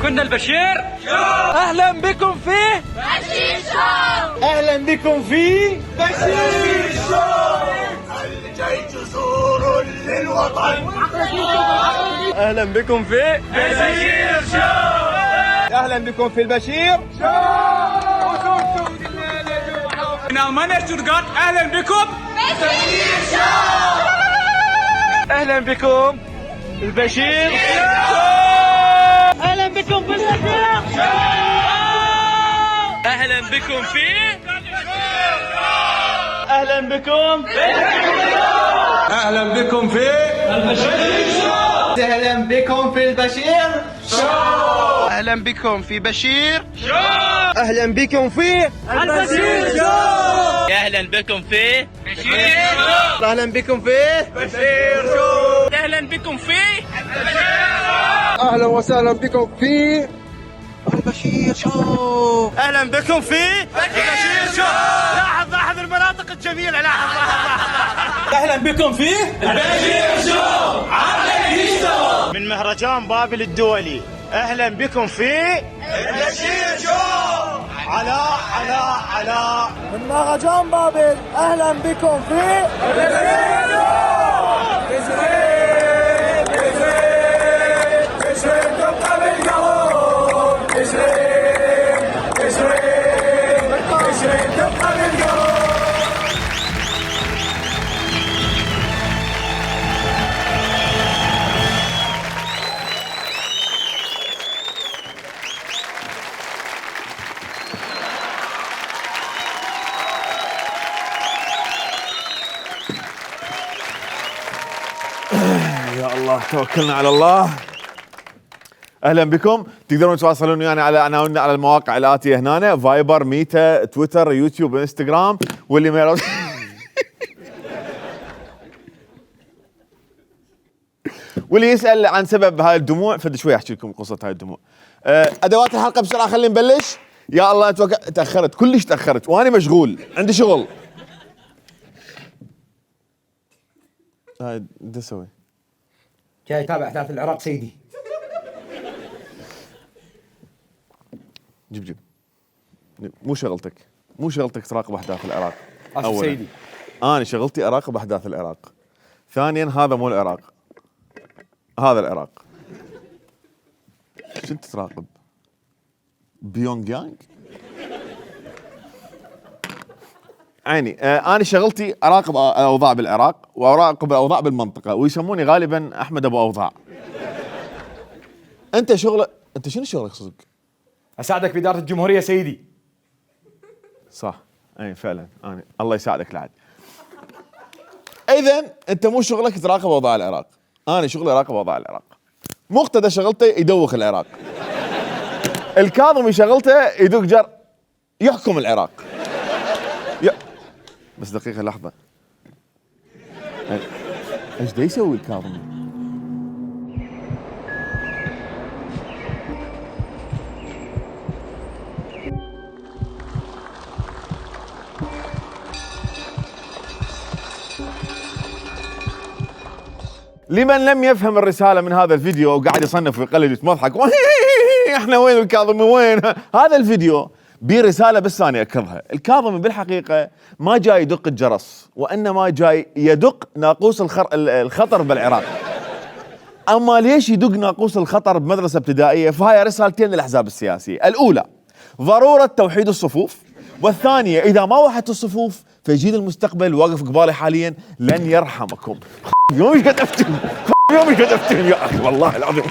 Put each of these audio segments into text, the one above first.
كنا البشير أهلا بكم في بشير شو. أهلا بكم في بشير شو. الجيش جسور للوطن. أهلا بكم في البشير شو. أهلا بكم في البشير Now manager got أهلا بكم بشير شو. أهلا بكم البشير أهلا بكم في البشير أهلا بكم في أهلا بكم أهلا بكم في أهلا بكم في البشير أهلا بكم في بشير أهلا بكم في البشير اهلا بكم في أهلا بكم في اهلا بكم في أهلا وسهلا بكم في البشير شو أهلا بكم في البشير شو لاحظ المناطق الجميلة لاحظ أهلا بكم في البشير شو من مهرجان بابل الدولي أهلا بكم في البشير شو. على من مهرجان بابل أهلا بكم في يا الله توكلنا على الله. اهلا بكم. تقدرون تواصلون ويانا على عناويننا على المواقع الاتيه هنا: فايبر، ميتا، تويتر، يوتيوب، انستغرام. واللي ما يعرف واللي يسال عن سبب هاي الدموع فد شوي احكي لكم قصه هاي الدموع. ادوات الحلقه بسرعه خلينا نبلش. يا الله تاخرت كلش تاخرت وانا مشغول عندي شغل. هاي بدي اسوي جاي يتابع احداث العراق سيدي. جيب مو شغلتك تراقب احداث العراق. اسف سيدي. انا شغلتي اراقب احداث العراق. ثانيا هذا مو العراق، هذا العراق. شو انت تراقب؟ بيونغ يانغ؟ عيني. انا شغلتي اراقب الاوضاع بالعراق واراقب الاوضاع بالمنطقه، ويسموني غالبا احمد ابو اوضاع. انت شنو شغلك صدق؟ اساعدك باداره الجمهوريه سيدي. صح، اي فعلا انا الله يساعدك العاد. اذا انت مو شغلك تراقب اوضاع العراق، انا شغلي اراقب اوضاع العراق. مقتدى شغلته يدوخ العراق. الكاظمي شغلته يدق جر يحكم العراق. بس دقيقة لحظة، ايش دا يسوي الكاظمي؟ لمن لم يفهم الرسالة من هذا الفيديو وقاعد يصنف ويقلد ويتمضحك احنا وين الكاظمي وين؟ هذا الفيديو بيه رسالة بس أنا أكرهها. الكاظمي بالحقيقة ما جاي يدق الجرس، وإنما جاي يدق ناقوس الخطر بالعراق. أما ليش يدق ناقوس الخطر بمدرسة ابتدائية؟ فهاي رسالتين للأحزاب السياسية: الأولى ضرورة توحيد الصفوف، والثانية إذا ما وحدت الصفوف فيجي المستقبل واقف قبالي حاليا لن يرحمكم. يوم ايش قد افتن، يوم ايش قد افتن يا أخي والله العظيم.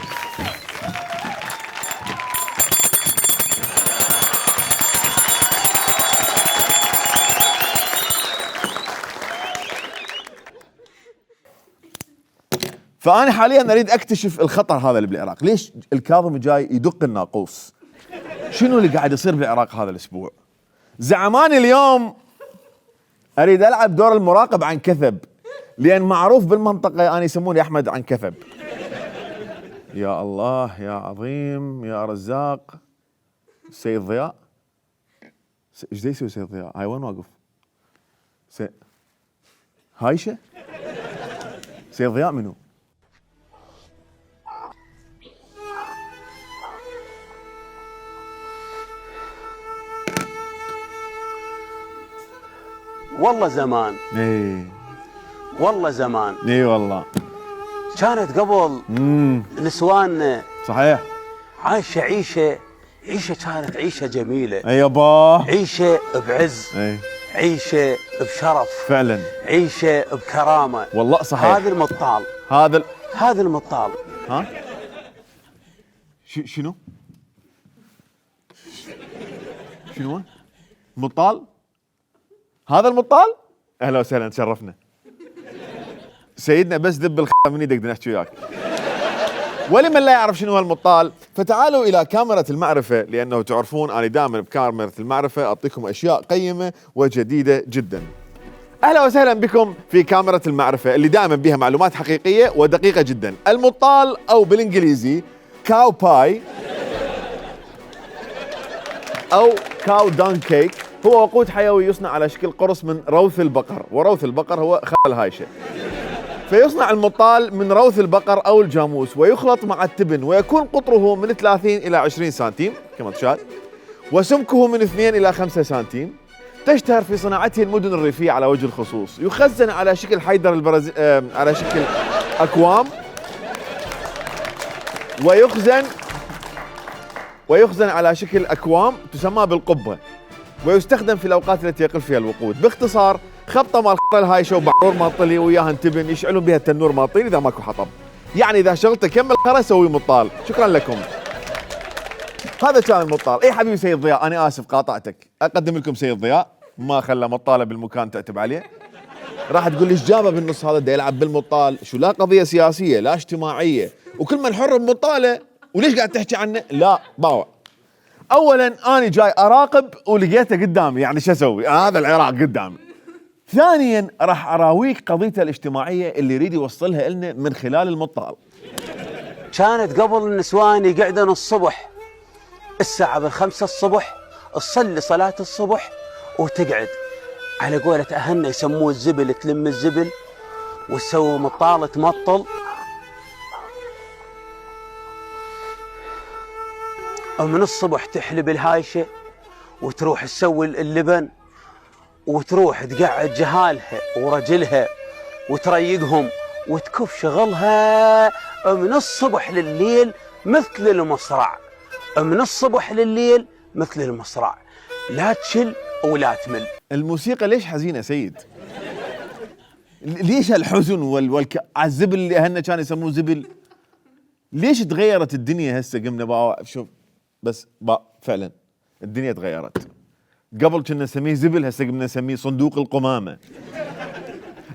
فأنا حاليا أريد أكتشف الخطر هذا اللي بالعراق. ليش الكاظمي جاي يدق الناقوس؟ شنو اللي قاعد يصير بالعراق هذا الأسبوع؟ زعماني اليوم أريد ألعب دور المراقب عن كثب، لأن معروف بالمنطقة أنا يسموني أحمد عن كثب. يا الله يا عظيم يا رزاق. سيد ضياء، ايش دا يسوي سيد ضياء؟ هاي وين واقف؟ هايشة؟ سيد ضياء منو؟ والله زمان ايه والله زمان ايه والله كانت قبل نسوان صحيح عايشة عيشة كانت عيشة جميلة. اي يابا عيشة بعز. اي عيشة بشرف. فعلا عيشة بكرامة. والله صحيح. هذا المطال. هذا المطال. ها شنو مطال؟ هذا المطال؟ اهلا وسهلا تشرفنا سيدنا، بس دب من ايدك نحكي وياك. ولمن لا يعرف شنو هالمطال، فتعالوا الى كاميرا المعرفه، لانه تعرفون انا دائما بكاميرا المعرفه اعطيكم اشياء قيمه وجديده جدا. اهلا وسهلا بكم في كاميرا المعرفه اللي دائما بها معلومات حقيقيه ودقيقه جدا. المطال او بالانجليزي كاو باي او كاو دان كيك هو وقود حيوي يصنع على شكل قرص من روث البقر، وروث البقر هو خال الهايشه. فيصنع المطال من روث البقر او الجاموس ويخلط مع التبن، ويكون قطره من 30 الى 20 سنتيم كما تشاهد، وسمكه من 2 الى 5 سنتيم. تشتهر في صناعته المدن الريفيه على وجه الخصوص. يخزن على شكل حيدر على شكل اكوام، ويخزن على شكل اكوام تسمى بالقبه، ويستخدم في الاوقات التي يقل فيها الوقود. باختصار خبطه مال الهايشه وبعرور مال طلي وياها انتبن يشعلون بها التنور مال طين اذا ماكو حطب. يعني اذا شغلته كمل خرا سوي مطال. شكرا لكم. هذا كان المطال. اي حبيبي سيد ضياء، انا اسف قاطعتك. اقدم لكم سيد ضياء ما خلى مطاله بالمكان تعتب عليه. راح تقول لي ايش جابه بالنص هذا دا يلعب بالمطال؟ شو لا قضيه سياسيه لا اجتماعيه، وكل من حر بمطاله، وليش قاعد تحكي عنه؟ لا باوع. اولا انا جاي اراقب ولقيته قدامي، يعني شو اسوي؟ هذا العراق قدامي. ثانيا راح اراويك قضيته الاجتماعيه اللي يريد يوصلها لنا من خلال المطال. كانت قبل النسوان يقعدن الصبح الساعه 5 الصبح تصلي صلاه الصبح وتقعد على قولة اهلنا يسموه الزبل، تلم الزبل وتسوي مطال تمطل. ومن الصبح تحلب الهايشه وتروح تسوي اللبن، وتروح تقعد جهالها ورجلها وتريقهم وتكف شغلها من الصبح لليل مثل المصرع. من الصبح لليل مثل المصرع، لا تشل ولا تمل. الموسيقى ليش حزينه سيد؟ ليش الحزن على الزبل اللي اهلنا كانوا يسموه زبل؟ ليش تغيرت الدنيا هسه؟ قمنا شوف بس فعلا الدنيا تغيرت. قبل كنا نسميه زبل، هسه قمنا نسميه صندوق القمامه.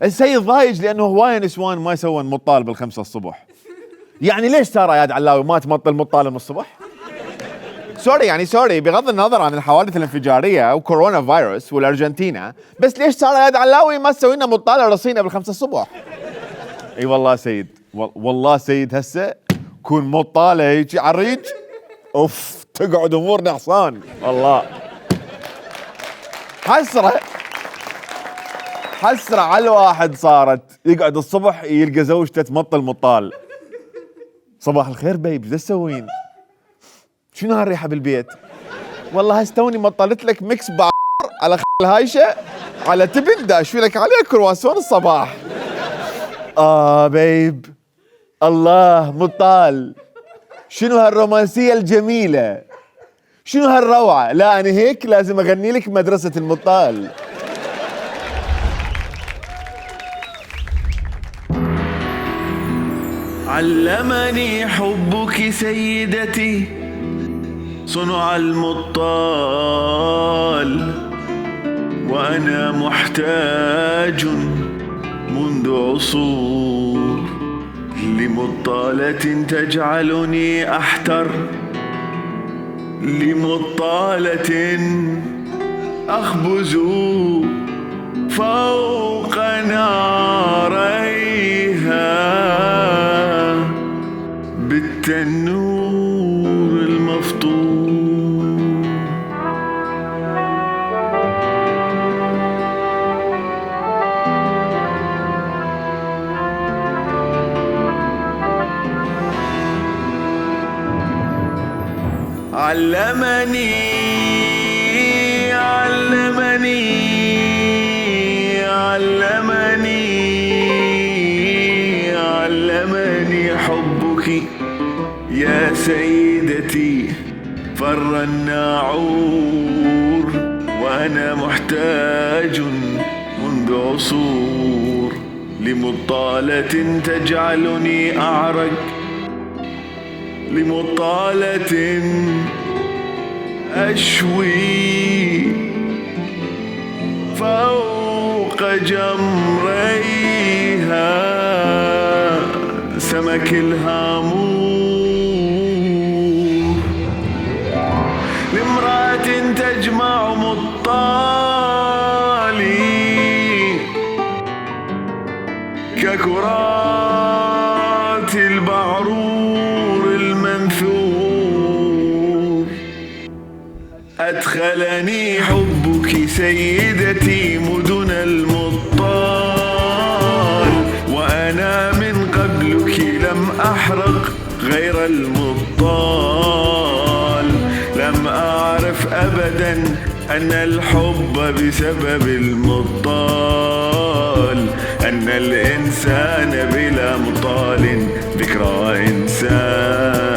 السيد ضايج لانه هوايه نسوان ما يسوون مطال بال5 الصبح. يعني ليش ساره يا علاوي ما تمطل مطال من الصبح؟ سوري بغض النظر عن الحوادث الانفجاريه وكورونا فيروس والارجنتينا، بس ليش ساره يا علاوي ما تسوي لنا مطاله رصينه بال5 الصبح؟ اي والله سيد، والله سيد هسه كون مطاله هيك عريج اوف تقعد امورنا حصان. والله حسرة على الواحد صارت يقعد الصبح يلقى زوجته تمطل مطال. صباح الخير بيب، شو تسوين؟ شنو هالريحه بالبيت؟ والله هستوني مطلت لك ميكس على الهايشه على تبن داشوي لك عليه كرواسون الصباح. بيب الله مطال، شنو هالرومانسيه الجميله، شنو هالروعه. لا انا هيك لازم اغني لك مدرسه المطال. علمني حبك سيدتي صنع المطال، وأنا محتاج منذ عصور لمطالة تجعلني أحتر، لمطالة أخبز فوق ناريها بالتنور المفطور. علمني يا سيدتي فر الناعور وأنا محتاج منذ عصور لمطالة تجعلني أعرج، لمطالة أشوي فوق جمريها سمك الهامور، لامرأة تجمع مطالي ككرات البعرور المنثور. أدخلني حبك سيدتي مدن المطال، وأنا من قبلك لم أحرق غير المطال. لم أعرف أبدا أن الحب بسبب المطال، أن الإنسان بلا مطال ذكرى إنسان،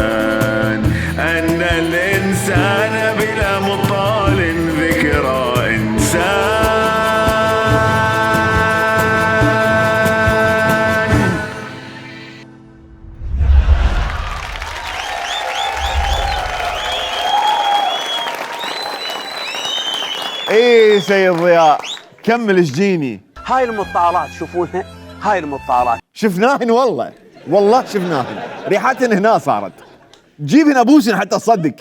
أن الإنسان بلا مطال ذكرى إنسان. ايه سيد ضياء كمل اشجيني. هاي المطالات شوفونها، هاي المطالات شفناهن والله، والله شفناهن، ريحتهن هنا صارت. جيبهن ابوسن حتى تصدق.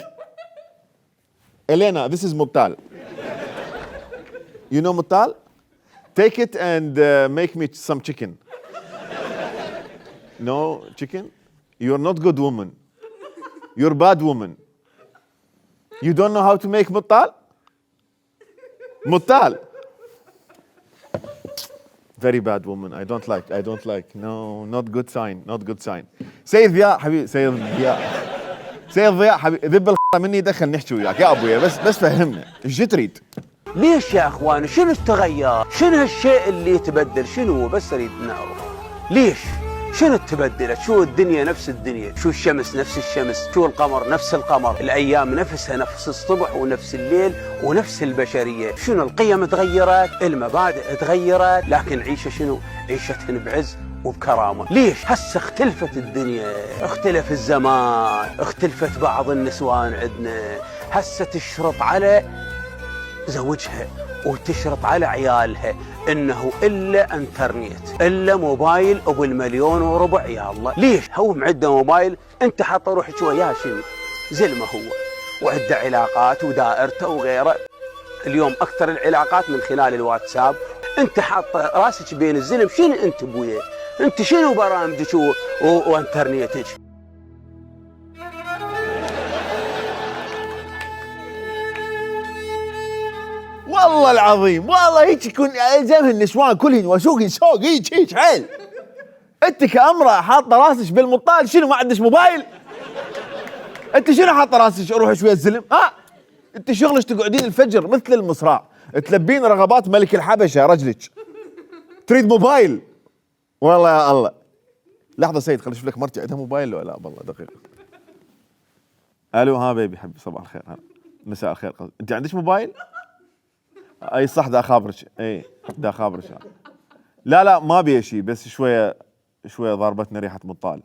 Elena, this is مبتال. You know مبتال? Take it and make me some chicken. No chicken? You're not good woman. You're bad woman. You don't know how to make مبتال? مبتال. Very bad woman. I don't like. No, not good sign. Not good sign. سيد ضياء حبيبي، سيد ضياء حبيبي، ذب الخطة مني دخل نحكي وياك يا ابويا، بس فهمنا ايش تريد؟ ليش يا اخوان؟ شنو تغير؟ شنو هالشيء اللي يتبدل؟ شنو؟ بس اريد نعرف ليش؟ شنو تبدلت؟ شو الدنيا نفس الدنيا، شو الشمس نفس الشمس، شو القمر نفس القمر، الايام نفسها نفس الصبح ونفس الليل ونفس البشريه، شنو القيم تغيرت، المبادئ تغيرت، لكن العيشه شنو؟ عيشتهن بعز وبكرامه. ليش؟ هسه اختلفت الدنيا، اختلف الزمان، اختلفت بعض النسوان عندنا، هسه تشرط على زوجها وتشرط على عيالها انه الا انترنت، الا موبايل ابو المليون وربع. يا الله ليش؟ هو معده موبايل، انت حاطه روحك وياه شنو؟ زلمه هو، وعنده علاقات ودائرته وغيره. اليوم اكثر العلاقات من خلال الواتساب. انت حاطه راسك بين الزلم، شنو انت ابويا؟ انت شنو برامجك وانترنتك؟ والله العظيم والله هيك يكون زين النسوان كلهن وشوقن شوق هيك حيل. انت كامرأة حاطه راسك بالمطال، شنو ما عندك موبايل؟ انت شنو حاطه راسك اروح شويه الزلم؟ انت شغلك تقعدين الفجر مثل المصراع تلبين رغبات ملك الحبشه رجلك، تريد موبايل؟ والله يا الله. لحظه سيد خليني اشوف لك مرتي عندها موبايل ولا لا؟ والله دقيقه. الو ها بيبي حبي، صباح الخير، مساء الخير. انت عندك موبايل؟ اي صح، دا خابرك. اي دا خابرك. لا ما بي شيء، بس شويه ضربتنا ريحه مطال.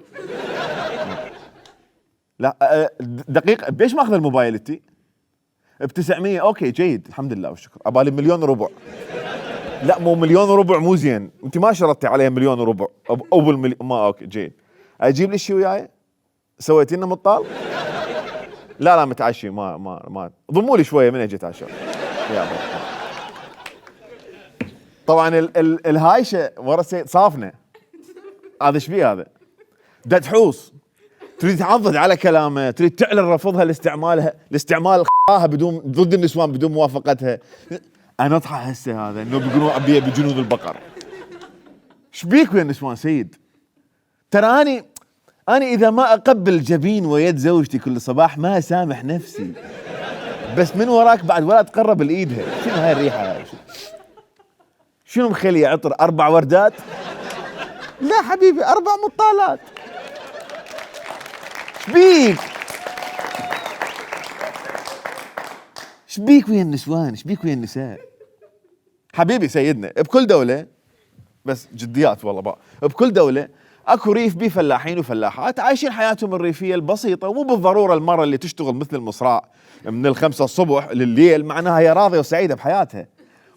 لا دقيقه، بيش ماخذ الموبايل انتي؟ ب900. اوكي جيد الحمد لله والشكر. ابالي 1.4 مليون. لا مو 1.4 مليون مو زين، انت ما شرطتي عليه 1.4 مليون او بالمليون. ما اوكي جيد. اجيب لي شيء وياي؟ سويتي لنا مطال؟ لا متعشي. ما ضموا لي شويه من اجي اتعشى. طبعا الهايشه ورا السيد صافنه. هذا ايش بيه هذا؟ دا تحوص، تريد تعضد على كلامه، تريد تعلن رفضها لاستعمال بدون ضد النسوان بدون موافقتها. انا اضحك هسه هذا انه بيقولون ابي بجنود البقر. ايش بيك ويا النسوان سيد؟ ترى اني اذا ما اقبل جبين ويد زوجتي كل صباح ما اسامح نفسي، بس من وراك بعد ولا تقرب لايدها. شنو هاي الريحه؟ شنو مخليه عطر 4 وردات؟ لا حبيبي 4 مطالات. شبيك؟ شبيك ويا النسوان؟ شبيك ويا النساء؟ حبيبي سيدنا، بكل دولة، بس جديات والله بقى، بكل دولة اكو ريف بيه فلاحين وفلاحات عايشين حياتهم الريفية البسيطة، ومو بالضرورة المرة اللي تشتغل مثل المصراع من 5 الصبح لليل معناها هي راضية وسعيدة بحياتها.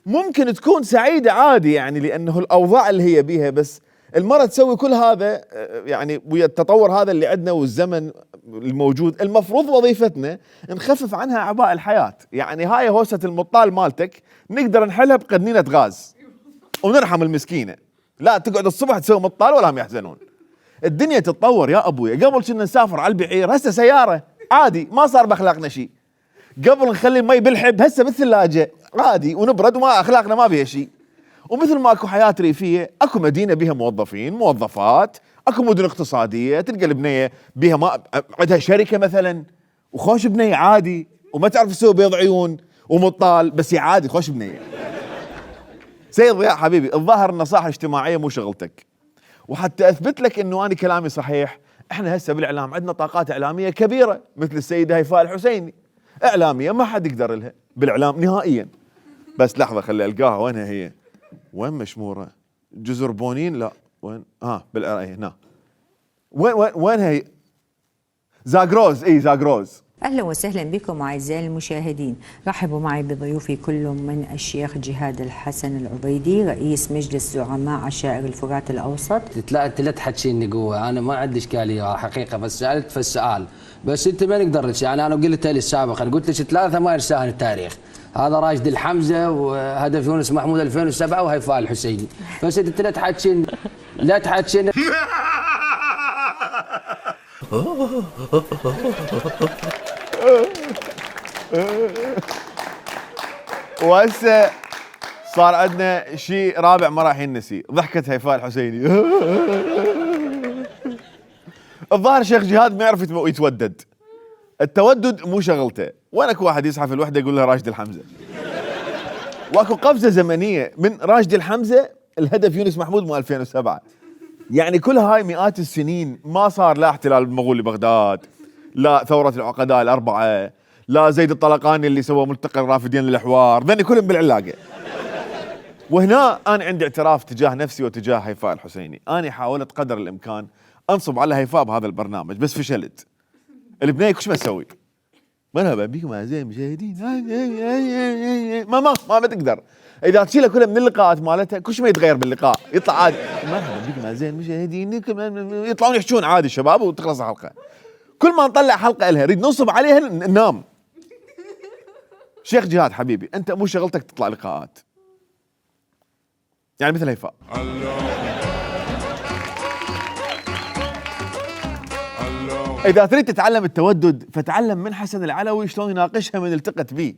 ممكن تكون سعيدة عادي يعني لأنه الأوضاع اللي هي بيها، بس المرة تسوي كل هذا يعني ويا التطور هذا اللي عندنا والزمن الموجود، المفروض وظيفتنا نخفف عنها أعباء الحياة. يعني هاي هوسة المطال مالتك نقدر نحلها بقنينة غاز ونرحم المسكينة، لا تقعد الصبح تسوي مطال ولا هم يحزنون. الدنيا تتطور يا أبويا، قبل كنا نسافر على البعير هسه سيارة عادي ما صار بأخلاقنا شيء. قبل نخلي المي بالحب هسه بالثلاجة عادي ونبرد وما أخلاقنا ما بيها شيء. ومثل ما اكو حياة ريفية اكو مدينة بيها موظفين موظفات، اكو مدن اقتصادية تلقى البنية بيها ما عندها شركة مثلا وخوش بنية عادي وما تعرف تسوي بيض عيون ومطال، بس هي عادي خوش بنية. سيد ضياء حبيبي، الظاهر النصائح الاجتماعية مو شغلتك، وحتى اثبت لك انه انا كلامي صحيح، احنا هسه بالاعلام عندنا طاقات اعلامية كبيرة مثل السيدة هيفاء الحسيني، اعلامية ما حد يقدر لها بالاعلام نهائيا. بس لحظة خلي القاها، وينها هي؟ وين مشمورة؟ جزر بونين؟ لا وين؟ بالعراق هنا. وين هي؟ زاغروز. اي زاغروز. أهلا وسهلا بكم أعزائي المشاهدين. رحبوا معي بضيوفي كل من الشيخ جهاد الحسن العبيدي رئيس مجلس زعماء عشائر الفرات الأوسط. لا تحكيني قوة، أنا ما عندي إشكالية حقيقة، بس سألت في السؤال، بس أنت ما نقدر يعني أنا قلت لي السابقا قلت لك 3 ما يرساهن التاريخ، هذا راشد الحمزة وهدف يونس محمود 2007 وهيفاء الحسيني، بس أنت لا تحكيني وهسه صار عندنا شيء رابع ما راح ينسي، ضحكة هيفاء الحسيني. الظاهر شيخ جهاد ما يعرف يتودد، التودد مو شغلته. وين اكو واحد يزحف الوحده يقول له راشد الحمزه، واكو قفزه زمنيه من راشد الحمزه الهدف يونس محمود مو 2007. يعني كل هاي مئات السنين ما صار لا احتلال المغول لبغداد، لا ثوره العقداء الاربعه، لا زيد الطلقاني اللي سوى ملتقى الرافدين للحوار، ذني كلهم بالعلاقه. وهنا انا عندي اعتراف تجاه نفسي وتجاه هيفاء الحسيني، انا حاولت قدر الامكان انصب على هيفاء بهذا البرنامج بس فشلت. البنيه كش ما تسوي؟ مرحبا بكم اعزائي المشاهدين، ما بتقدر. اذا تشيلها كلها من اللقاءات مالتها كش ما يتغير باللقاء، يطلع عادي مرحبا بكم اعزائي المشاهدين، يطلعون يحجون عادي الشباب وتخلص الحلقه. كل ما نطلع حلقه لها نريد ننصب عليها ننام. شيخ جهاد حبيبي، انت مو شغلتك تطلع لقاءات يعني مثل هيفاء. إذا تريد تتعلم التودد فتعلم من حسن العلوي شلون يناقشها من التقت بيه.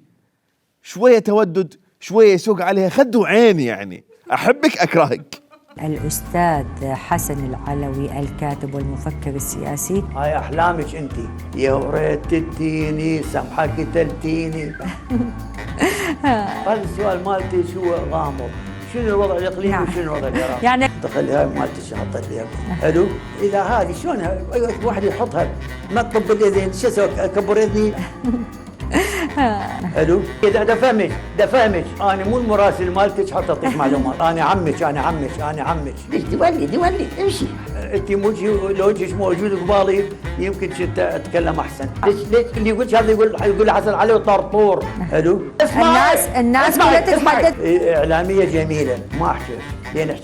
شوية تودد، شوية يسوق عليها خد وعين، يعني أحبك أكرهك. الأستاذ حسن العلوي الكاتب والمفكر السياسي. هاي أحلامك أنت، يا ريت تديني سمحك تلتيني. هذا السؤال مالتي شو غامض، شنو الوضع الاقليمي وشنو الوضع العراقي؟ يعني تخلي هاي مالتي حطت لي حلو. اذا هذه شلون واحد يحطها ما تطب الاذن، شو اسوي اكبر اذني؟ حلو. اذا فهمك انا مو المراسل مالتك حتى اعطيك معلومات، انا عمك. ليش دولي امشي. انت لو وجهك موجود قبالي يمكن كنت اتكلم احسن. ليش اللي يقول هذا يقول حسن علي طرطور. حلو. الناس كلها تتحدث. اعلاميه جميله ما احكي، لان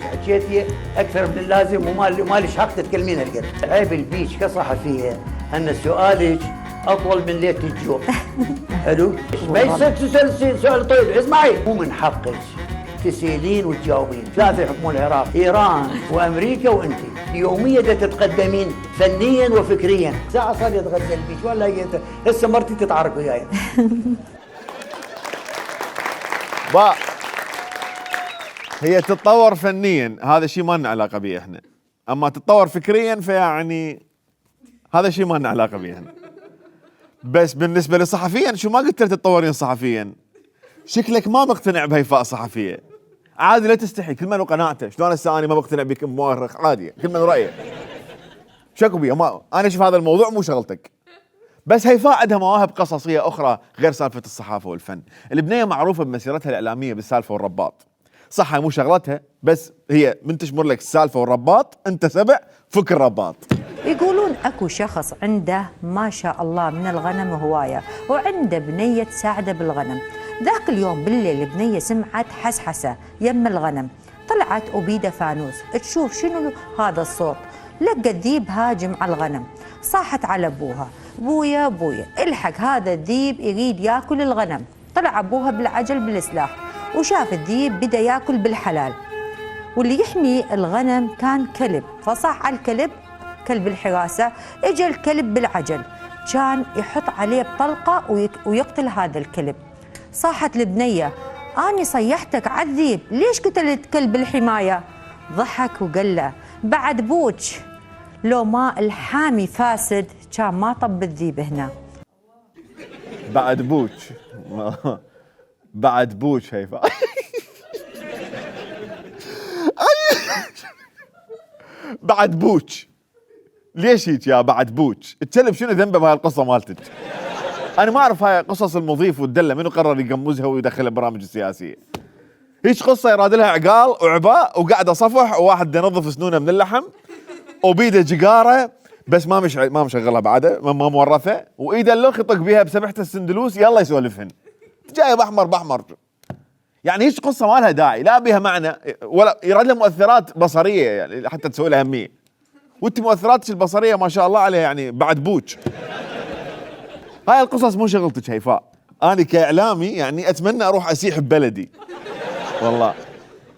حكيتي اكثر من اللازم ومالش حق تتكلمين هالقد. عيب البيش كصحفيه ان سؤالك اطول من ليله الجوع. حلو. ما يصير تسال سؤال طويل. اسمعي، مو من حقك تسالين وتجاوبين. 3 يحكمون العراق، ايران وامريكا وانت، يوميا تتقدمين فنيا وفكريا. ساعه صار يتغزل بيك والله هسه مرتي تتعارك وياي. هي تتطور فنيا، هذا شيء ما لنا علاقه به احنا، اما تتطور فكريا فيعني هذا شيء ما لنا علاقه به احنا. بس بالنسبه لصحفيا، شو ما قلت له تتطورين صحفيا؟ شكلك ما مقتنع بهيفاء صحفيه، عادي لا تستحي، كل من وقناعته. شلون هسه انا ما بقتنع بك مؤرخ، عادي كل من رايه. شكو بيه، ما انا اشوف هذا الموضوع مو شغلتك. بس هيفاء عندها مواهب قصصيه اخرى غير سالفه الصحافه والفن. البنيه معروفه بمسيرتها الاعلاميه بالسالفه والرباط. صح هاي مو شغلتها، بس هي من تشمر لك السالفه والرباط انت سبع فك الرباط. يقولون اكو شخص عنده ما شاء الله من الغنم هوايه، وعنده بنيه تساعده بالغنم. ذاك اليوم بالليل بنيه سمعت حسحسه يم الغنم، طلعت وبيده فانوس تشوف شنو هذا الصوت. لقى الذيب هاجم على الغنم، صاحت على ابوها: بويا بويا الحق هذا الذيب يريد ياكل الغنم. طلع ابوها بالعجل بالسلاح، وشاف الذيب بدا ياكل بالحلال، واللي يحمي الغنم كان كلب، فصاح على الكلب كلب الحراسه. اجى الكلب بالعجل كان يحط عليه بطلقه ويقتل هذا الكلب. صاحت البنيه: اني صيحتك على الذيب، ليش قتلت كلب الحمايه؟ ضحك وقال له: بعد بوش، لو ما الحامي فاسد كان ما طب الذيب هنا. بعد بوش بعد بوش هيفاء. بعد بوش، ليش هيك يا بعد بوش؟ الكلب شنو ذنبه بهاي القصه مالتك؟ انا ما اعرف هاي قصص المضيف والدله منو قرر يقمزها ويدخلها برامج السياسيه. هيك قصه يراد لها عقال وعباء وقاعده صفح وواحد بده ينظف سنونه من اللحم وبيده جقاره بس ما مشغلها بعده، ما مورثه، وايده اللوخ يطق بيها بسبحته السندلوس يلا يسولفهن. جايب احمر باحمر. يعني هيك قصه ما لها داعي، لا بها معنى ولا يراد لها مؤثرات بصريه يعني حتى تسوي لها اهميه. وانت مؤثراتك البصريه ما شاء الله عليها يعني بعد بوش. هاي القصص مو شغلتك هيفاء. انا كاعلامي يعني اتمنى اروح اسيح ببلدي والله،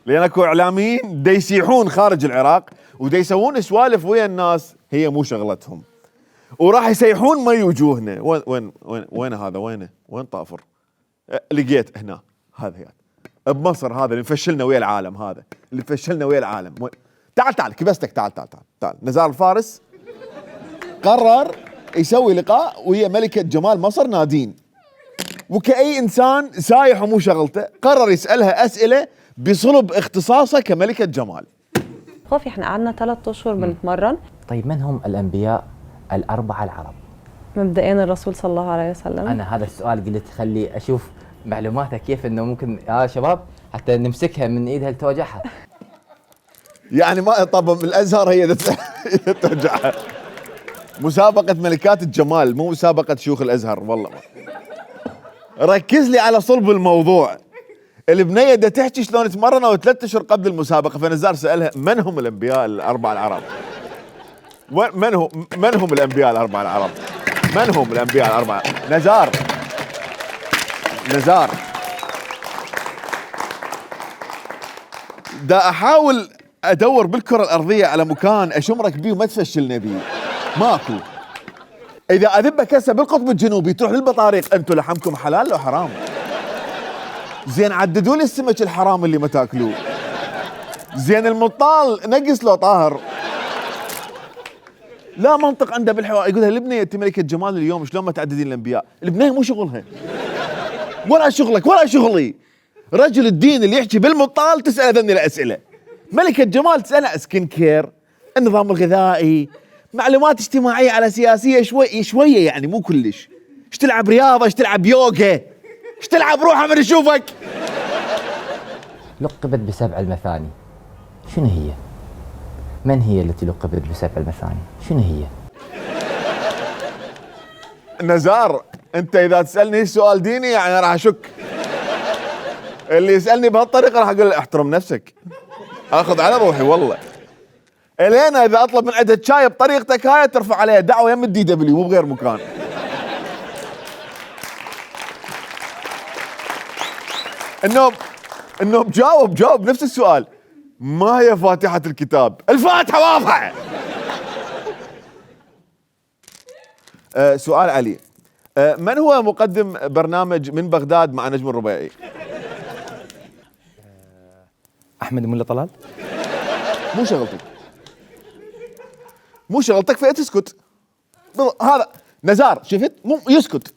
لان اكو اعلاميين دا يسيحون خارج العراق ودا يسوون سوالف ويا الناس هي مو شغلتهم، وراح يسيحون مي وجوهنا. وين هذا؟ وين طافر؟ لقيت هنا هذا يعني بمصر، هذا اللي مفشلنا ويا العالم، هذا اللي مفشلنا ويا العالم. تعال كبستك، تعال. نزار الفارس قرر يسوي لقاء ويا ملكة جمال مصر نادين، وكأي إنسان سايح ومو شغلته قرر يسألها أسئلة بصلب اختصاصه كملكة جمال. خوفي احنا قعدنا 3 أشهر بنتمرن. طيب من هم الأنبياء الأربعة العرب؟ مبدئيا الرسول صلى الله عليه وسلم. أنا هذا السؤال قلت خلي أشوف معلوماتك كيف إنه ممكن يا شباب حتى نمسكها من إيدها لتوجعها. يعني ما طب الأزهر هي ترجعها. مسابقة ملكات الجمال مو مسابقة شيوخ الأزهر والله. ركز لي على صلب الموضوع. البنية دا تحكي شلون تمرنوا 3 أشهر قبل المسابقة، فنزار سألها من هم الأنبياء الأربعة العرب؟ من هم الأنبياء الأربعة العرب؟ من هم الأنبياء الأربعة؟ نزار دا أحاول أدور بالكرة الأرضية على مكان أشمرك بيه وما تفشلنا بيه، ماكو. إذا أذبك هسه بالقطب الجنوبي تروح للبطاريق، أنتوا لحمكم حلال لو حرام؟ زين عددوا لي السمك الحرام اللي ما تاكلوه. زين المطال نقص لو طاهر. لا منطق عنده بالحوار. يقولها البنية انت ملكة جمال اليوم شلون ما تعددين الانبياء؟ البنية مو شغلها ولا شغلك ولا شغلي. رجل الدين اللي يحكي بالمطال تسأله ذني الأسئلة. ملكة جمال تسألها سكين كير، النظام الغذائي، معلومات اجتماعية على سياسية شوية يعني مو كلش. ايش تلعب رياضة، ايش تلعب يوغا، ايش تلعب روحها من يشوفك. لقبت ب7 المثاني، شنو هي؟ من هي التي لقبت ب7 المثاني؟ شنو هي؟ نزار انت اذا تسألني سؤال ديني يعني راح اشك. اللي يسألني بهالطريقة راح اقول له احترم نفسك، اخذ على روحي والله. الينا اذا اطلب من عندك شاي بطريقتك هاي ترفع عليها دعوة يم الدي دبليو مو بغير مكان. النوب جاوب نفس السؤال. ما هي فاتحة الكتاب؟ الفاتحة واضحة. سؤال علي. من هو مقدم برنامج من بغداد مع نجم الربيعي؟ أحمد ملا طلال. مو شغلتك فتسكت. هذا نزار شفت مو يسكت.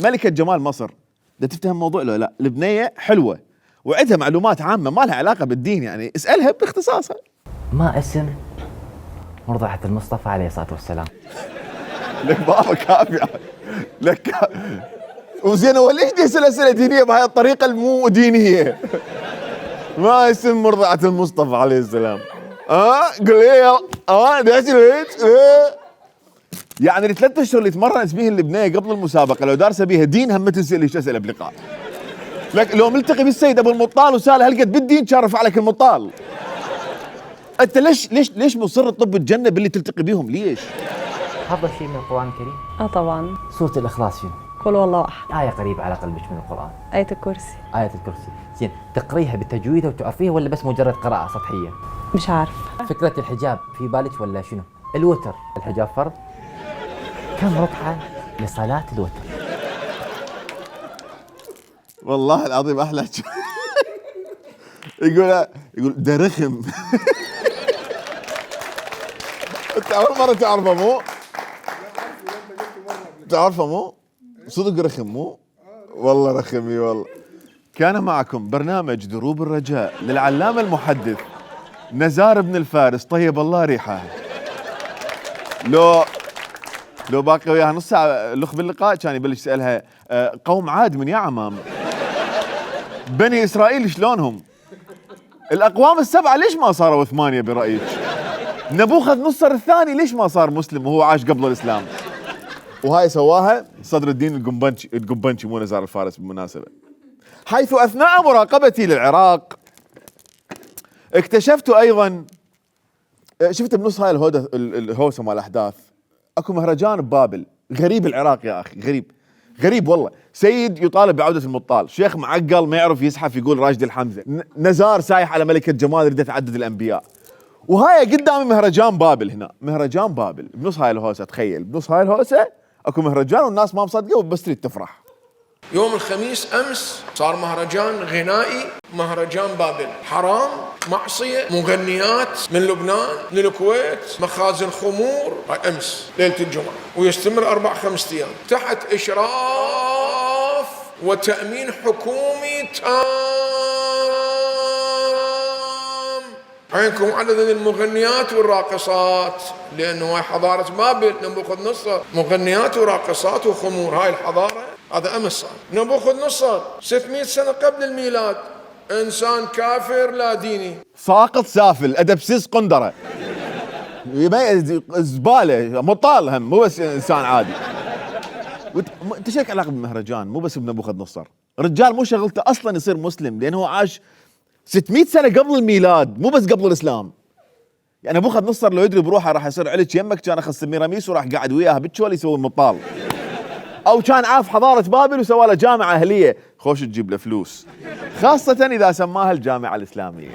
ملكة جمال مصر ده تفتهم موضوع له لا. البنية حلوة وعندها معلومات عامة ما لها علاقة بالدين يعني اسألها باختصاصها. ما اسم مرضعة المصطفى عليه الصلاة والسلام. لك بابا كافي لك. وزين هو ليش يسأل أسئلة دينية بهاي الطريقة المو دينية؟ ما اسم مرضعة المصطفى عليه السلام. قل لي داش البيت. يعني ال3 اشهر اللي تمرنت بيه البنية قبل المسابقة لو دارسة بيها دين هم تسأل ليش أسئلة بلقاء. لك لو ملتقي بالسيد ابو المطال وساله هل قد بالدين كان رفع لك المطال. انت ليش مصر تطب الجنة باللي تلتقي بيهم ليش؟ حافظ شيء من القرآن الكريم؟ طبعا. سورة الإخلاص شنو؟ قل والله احد. آية قريبة على قلبك من القرآن. آية الكرسي. آية الكرسي. زين تقريها بتجويدها وتعرفيها ولا بس مجرد قراءة سطحية؟ مش عارف. فكرة الحجاب في بالك ولا شنو؟ الوتر، الحجاب فرض. كم ركعة لصلاة الوتر؟ والله العظيم احلى يقول ده رخم. انت اول مرة تعرفه مو؟ تعرفه مو؟ صدق رخم مو؟ والله رخمي والله. كان معكم برنامج دروب الرجاء للعلامة المحدث نزار بن الفارس طيب الله ريحه. لو باقي وياها نص ساعة الاخ باللقاء كان يبلش يسألها قوم عاد من يا عمام، بني اسرائيل شلونهم؟ الاقوام السبعة ليش ما صاروا 8 برأيك؟ نبوخذ نصر الثاني ليش ما صار مسلم وهو عاش قبل الاسلام؟ وهاي سواها صدر الدين القبنشي مو نزار الفارس بالمناسبة. حيث اثناء مراقبتي للعراق اكتشفت ايضا، شفت بنص هاي الهوسة مال الاحداث اكو مهرجان ببابل غريب. العراق يا اخي غريب والله. سيد يطالب بعودة المطال، شيخ معقل ما يعرف يزحف يقول راشد الحمزة، نزار سايح على ملكة جمال رده تعدد الانبياء. وهاي قدامي مهرجان بابل هنا، مهرجان بابل بنص هاي الهوسة. تخيل بنص هاي الهوسة اكو مهرجان والناس ما مصدقة وبس تريد تفرح. يوم الخميس أمس صار مهرجان غنائي، مهرجان بابل، حرام، معصية، مغنيات من لبنان من الكويت، مخازن خمور. أمس ليلة الجمعة ويستمر 4-5 أيام تحت إشراف وتأمين حكومي تام. عينكم عدد المغنيات والراقصات، لأنه هاي حضارة بابل نبوخذ نصر، مغنيات وراقصات وخمور. هاي الحضارة هذا أمس صار. نبوخذ نصر 600 سنة قبل الميلاد إنسان كافر لا ديني، ساقط سافل أدبسيس قندرة زبالة مطال هم مو بس إنسان عادي. انت شايك علاقة بالمهرجان مو بس بنبوخذ نصر. رجال مو شغلته أصلا يصير مسلم لأنه عاش 600 سنة قبل الميلاد مو بس قبل الإسلام. يعني نبوخذ نصر لو يدري بروحه راح يصير عليك يمك كان أخذ سميراميس وراح قاعد وياها بتشول يسوي المطال، أو كان عاف حضارة بابل وسوى له جامعة أهلية خوش تجيب له فلوس، خاصة إذا سماها الجامعة الإسلامية.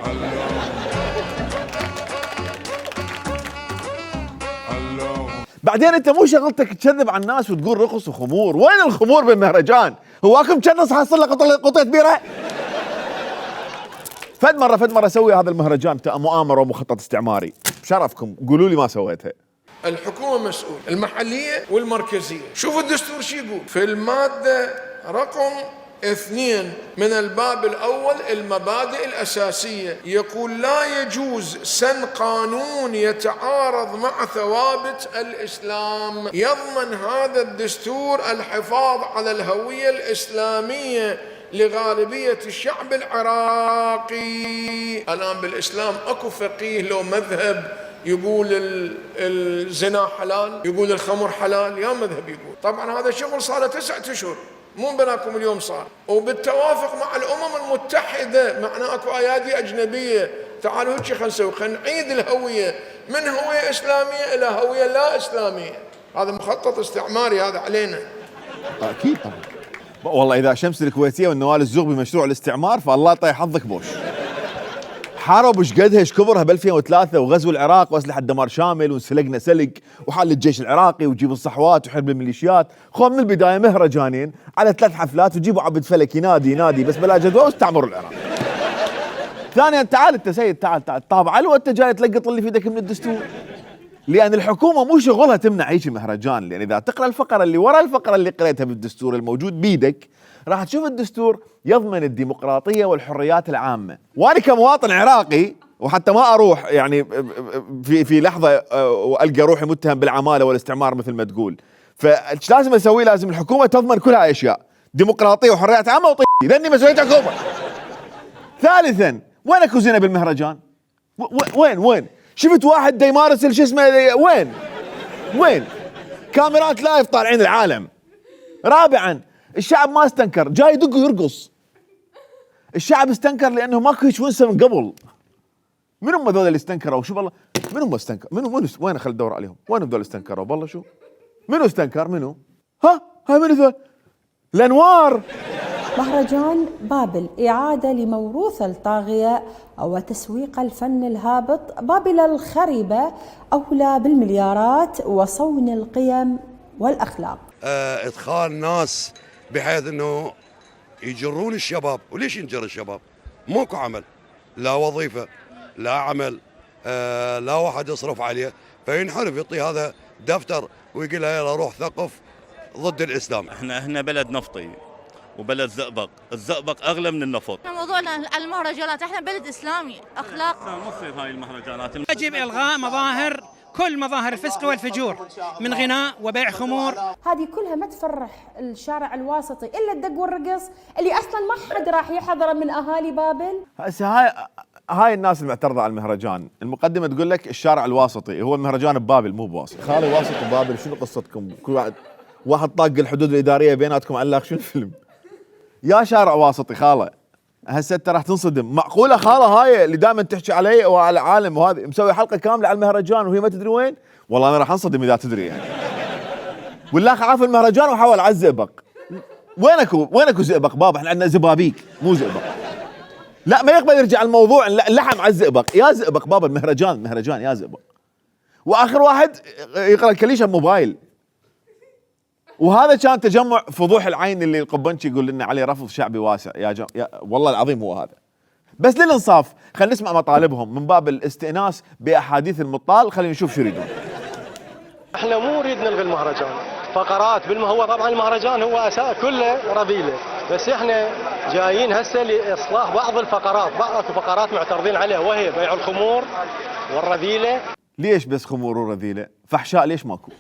بعدين أنت مو شغلتك تكذب على الناس وتقول رخص وخمور. وين الخمور بالمهرجان؟ هواكم كنص حصل له قطعة بيرة؟ فد مرة سوي هذا المهرجان مؤامرة ومخطط استعماري، بشرفكم قولوا لي ما سويتها. الحكومة مسؤول، المحلية والمركزية. شوفوا الدستور شو يقول في المادة رقم 2 من الباب الأول، المبادئ الأساسية، يقول لا يجوز سن قانون يتعارض مع ثوابت الإسلام. يضمن هذا الدستور الحفاظ على الهوية الإسلامية لغالبية الشعب العراقي. الآن بالإسلام أكو فقيه لو مذهب يقول الزنا حلال، يقول الخمر حلال، يا مذهب يقول. طبعا هذا شغل صار 9 أشهر مو بناكم اليوم صار، وبالتوافق مع الأمم المتحدة. معناه أكو أيادي أجنبية تعالوا هيك خلينا نسوي، خلينا نعيد الهوية من هوية إسلامية إلى هوية لا إسلامية. هذا مخطط استعماري هذا علينا. أكيد طبعا. والله إذا شمس الكويتية والنوال الزغبي مشروع الاستعمار فالله طيح حظك بوش. حاربوا ايش قدها ايش كبرها ب 2003 وغزو العراق واسلحه دمار شامل وانسلقنا سلق وحل الجيش العراقي وجيبوا الصحوات وحرب الميليشيات. خو من البدايه مهرجانين على 3 حفلات وجيبوا عبد فلك ينادي بس بلا جدوى واستعمروا العراق. ثانيا تعال انت سيد تعال طابع وانت جاي تلقط اللي في ايدك من الدستور. لان الحكومه مو شغلها تمنع هيك مهرجان، لان اذا تقرا الفقره اللي ورا الفقره اللي قريتها بالدستور الموجود بيدك راح تشوف الدستور يضمن الديمقراطيه والحريات العامه. وانا كمواطن عراقي وحتى ما اروح يعني في لحظه والقى روحي متهم بالعماله والاستعمار مثل ما تقول. فايش لازم اسوي؟ لازم الحكومه تضمن كل هاي الاشياء، ديمقراطيه وحريات عامه لاني مسؤوليه حكومه. ثالثا وين اكو زنا بالمهرجان؟ وين؟ شفت واحد دا يمارس شو اسمه؟ وين؟ كاميرات لايف طالعين العالم. رابعا الشعب ما استنكر، جاي يدق ويرقص. الشعب استنكر لانه ماكو هيك ونسه من قبل. من هم ذول اللي استنكروا؟ شوف والله من هم استنكر؟ وين خل ادور عليهم؟ وين ذول استنكروا؟ والله شو؟ منو استنكر؟ منو؟ هاي منو ذول؟ الانوار. مهرجان بابل إعادة لموروث الطاغية أو تسويق الفن الهابط. بابل الخربة أولى بالمليارات وصون القيم والأخلاق. إدخال ناس بحيث أنه يجرون الشباب. وليش ينجر الشباب؟ ماكو عمل، لا وظيفة لا عمل، لا واحد يصرف عليه، فينحرف يعطي هذا دفتر ويقول له يلا روح ثقف ضد الإسلام. احنا بلد نفطي وبلد زئبق، الزئبق اغلى من النفط. موضوعنا المهرجانات، احنا بلد اسلامي اخلاق. ما تصير هاي المهرجانات. يجب الغاء مظاهر كل مظاهر الفسق والفجور من غناء وبيع خمور. هذه كلها ما تفرح الشارع الواسطي الا الدق والرقص اللي اصلا ما حد راح يحضره من اهالي بابل. هسه هاي الناس المعترضه على المهرجان، المقدمه تقول لك الشارع الواسطي، هو المهرجان ببابل مو بواسط. خالي واسط ببابل، شنو قصتكم؟ كل واحد طاق الحدود الاداريه بيناتكم علاق شنو الفيلم؟ يا شارع واسطي خاله، هسه انت راح تنصدم. معقوله خاله هاي اللي دائما تحكي علي وعلى العالم وهذه مسوي حلقه كامله على المهرجان وهي ما تدري وين؟ والله انا راح انصدم اذا تدري يعني. والله عارف المهرجان وحاول على الزئبق. وينكو زئبق بابا؟ احنا عندنا زبابيك مو زئبق. لا ما يقبل يرجع الموضوع اللحم على الزئبق. يا زئبق بابا المهرجان يا زئبق. واخر واحد يقرا الكليشه بموبايل. وهذا كان تجمع فضوح العين اللي القبنشي يقول لنا عليه رفض شعبي واسع. يا والله العظيم هو هذا. بس للانصاف خلينا نسمع مطالبهم من باب الاستئناس باحاديث المطال. خلينا نشوف شو يريدون. احنا مو نريد نلغي المهرجان، فقرات هو طبعا المهرجان هو اساس كله رذيله، بس احنا جايين هسه لاصلاح بعض الفقرات. اكو فقرات معترضين عليها وهي بيع الخمور والرذيله. ليش بس خمور ورذيله؟ فحشاء ليش ماكو؟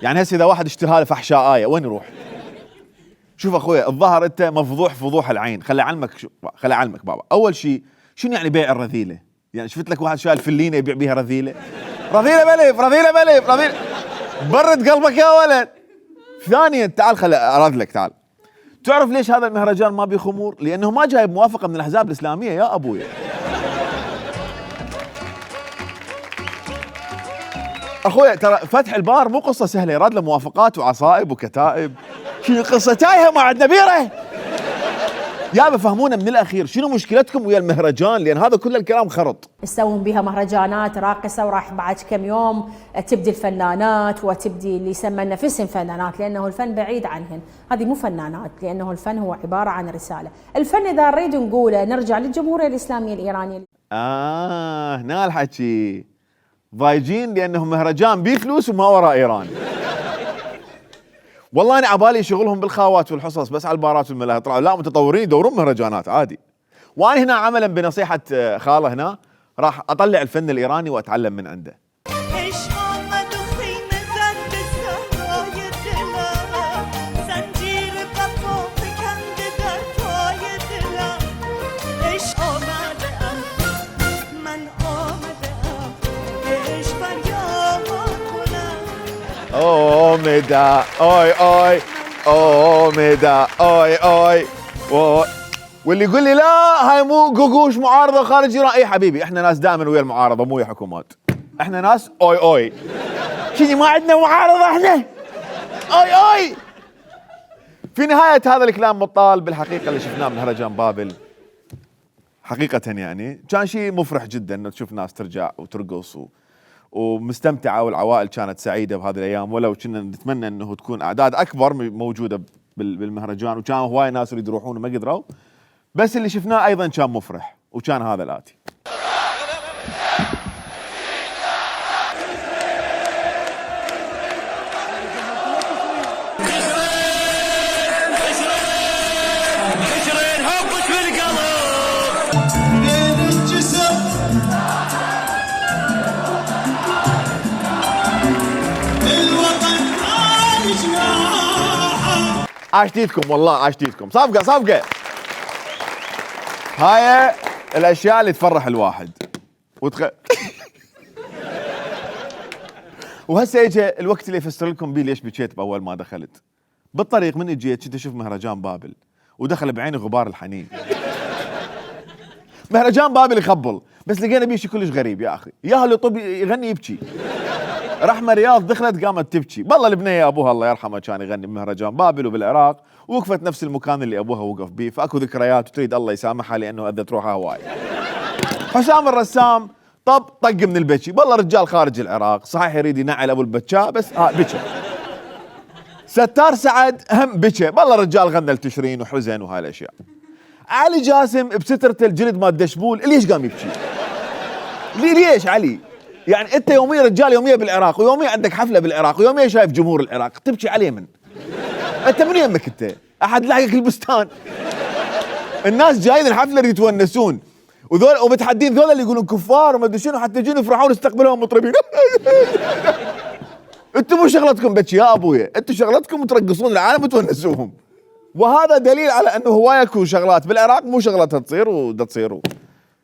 يعني هسه اذا واحد اشترى له فحشاء آية وين يروح؟ شوف اخويا الظاهر انت مفضوح فضوح العين. خلي اعلمك بابا. اول شيء شنو يعني بيع الرذيله؟ يعني شفت لك واحد شايل فلينه يبيع بيها رذيله رذيله برد قلبك يا ولد. ثانيا تعال خلي اراذلك. تعال تعرف ليش هذا المهرجان ما بيه خمور؟ لانه ما جايب موافقه من الاحزاب الاسلاميه يا ابويا. اخويا ترى فتح البار مو قصه سهله، يراد له موافقات وعصائب وكتائب. شنو القصه تايهه ما عندنا بيره يا بفهمونا من الاخير شنو مشكلتكم ويا المهرجان، لان هذا كل الكلام خرط. يسوون بها مهرجانات راقصه وراح بعد كم يوم تبدي الفنانات وتبدي اللي يسمى نفسهم فنانات، لانه الفن بعيد عنهن. هذه مو فنانات، لانه الفن هو عباره عن رساله. الفن اذا نريد نقوله نرجع للجمهوريه الاسلاميه الايرانيه. هنا الحكي ضايجين لانه مهرجان بيه فلوس وما وراء ايران. والله انا عبالي شغلهم بالخاوات والحصص بس على البارات والملاهي، طلعوا لا متطورين يدورون مهرجانات عادي. وانا هنا عملا بنصيحه خاله هنا راح اطلع الفن الايراني واتعلم من عنده. ميدا ميدا واللي يقول لي لا هاي مو قوقوش معارضه خارج ايران. اي حبيبي احنا ناس دائما ويا المعارضه مو ويا حكومات. احنا ناس شنو ما عندنا معارضه احنا. في نهايه هذا الكلام مطال بالحقيقه اللي شفناه بمهرجان بابل حقيقه يعني كان شيء مفرح جدا انه تشوف ناس ترجع وترقص ومستمتعه، والعوائل كانت سعيده بهذه الايام، ولو كنا نتمنى انه تكون اعداد اكبر موجوده بالمهرجان، وكان هواي ناس يريدوا يروحون وما قدروا. بس اللي شفناه ايضا كان مفرح، وكان هذا الاتي. حبك بالقلب بين الجسم عاشتيتكم والله عاشتيتكم. صفقة هاي الاشياء اللي تفرح الواحد وهسه اجى الوقت اللي افسر لكم بيه ليش بكيت باول ما دخلت. بالطريق من اجيت كنت اشوف مهرجان بابل ودخل بعيني غبار الحنين. مهرجان بابل يخبل، بس لقينا بيه شيء كلش غريب يا اخي، ياها اللي طب يغني يبكي. رحمه رياض دخلت قامت تبكي، والله البنيه ابوها الله يرحمه كان يغني بمهرجان بابل وبالعراق، ووقفت نفس المكان اللي ابوها وقف به، فاكو ذكريات وتريد الله يسامحها لانه اذت روحها هواي. حسام الرسام طق من البكي، والله رجال خارج العراق، صحيح يريد ينعل ابو البكاء بس بكى. ستار سعد هم بكى، والله رجال غنى التشرين وحزن وهاي الاشياء. علي جاسم بسترته الجلد مال دشبول، ليش قام يبكي؟ ليش علي؟ يعني انت يوميا رجال يوميا بالعراق، ويوميا عندك حفله بالعراق، ويوميا شايف جمهور العراق، تبكي عليه من؟ انت من يمك انت؟ احد لحقك البستان؟ الناس جايين الحفله يتونسون، وذول ومتحدين ذول اللي يقولون كفار وما ادري شنو، حتى يجون يفرحون يستقبلهم مطربين. انتم مو شغلتكم بكي يا ابويا، انتم شغلتكم ترقصون العالم وتونسوهم. وهذا دليل على انه هوايه اكو شغلات بالعراق مو شغلتها تصير ودا تصير.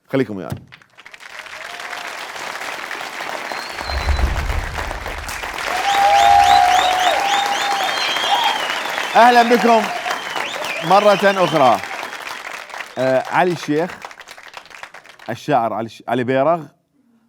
خليكم وياي. اهلا بكم مرة اخرى. علي الشيخ الشاعر علي بيرغ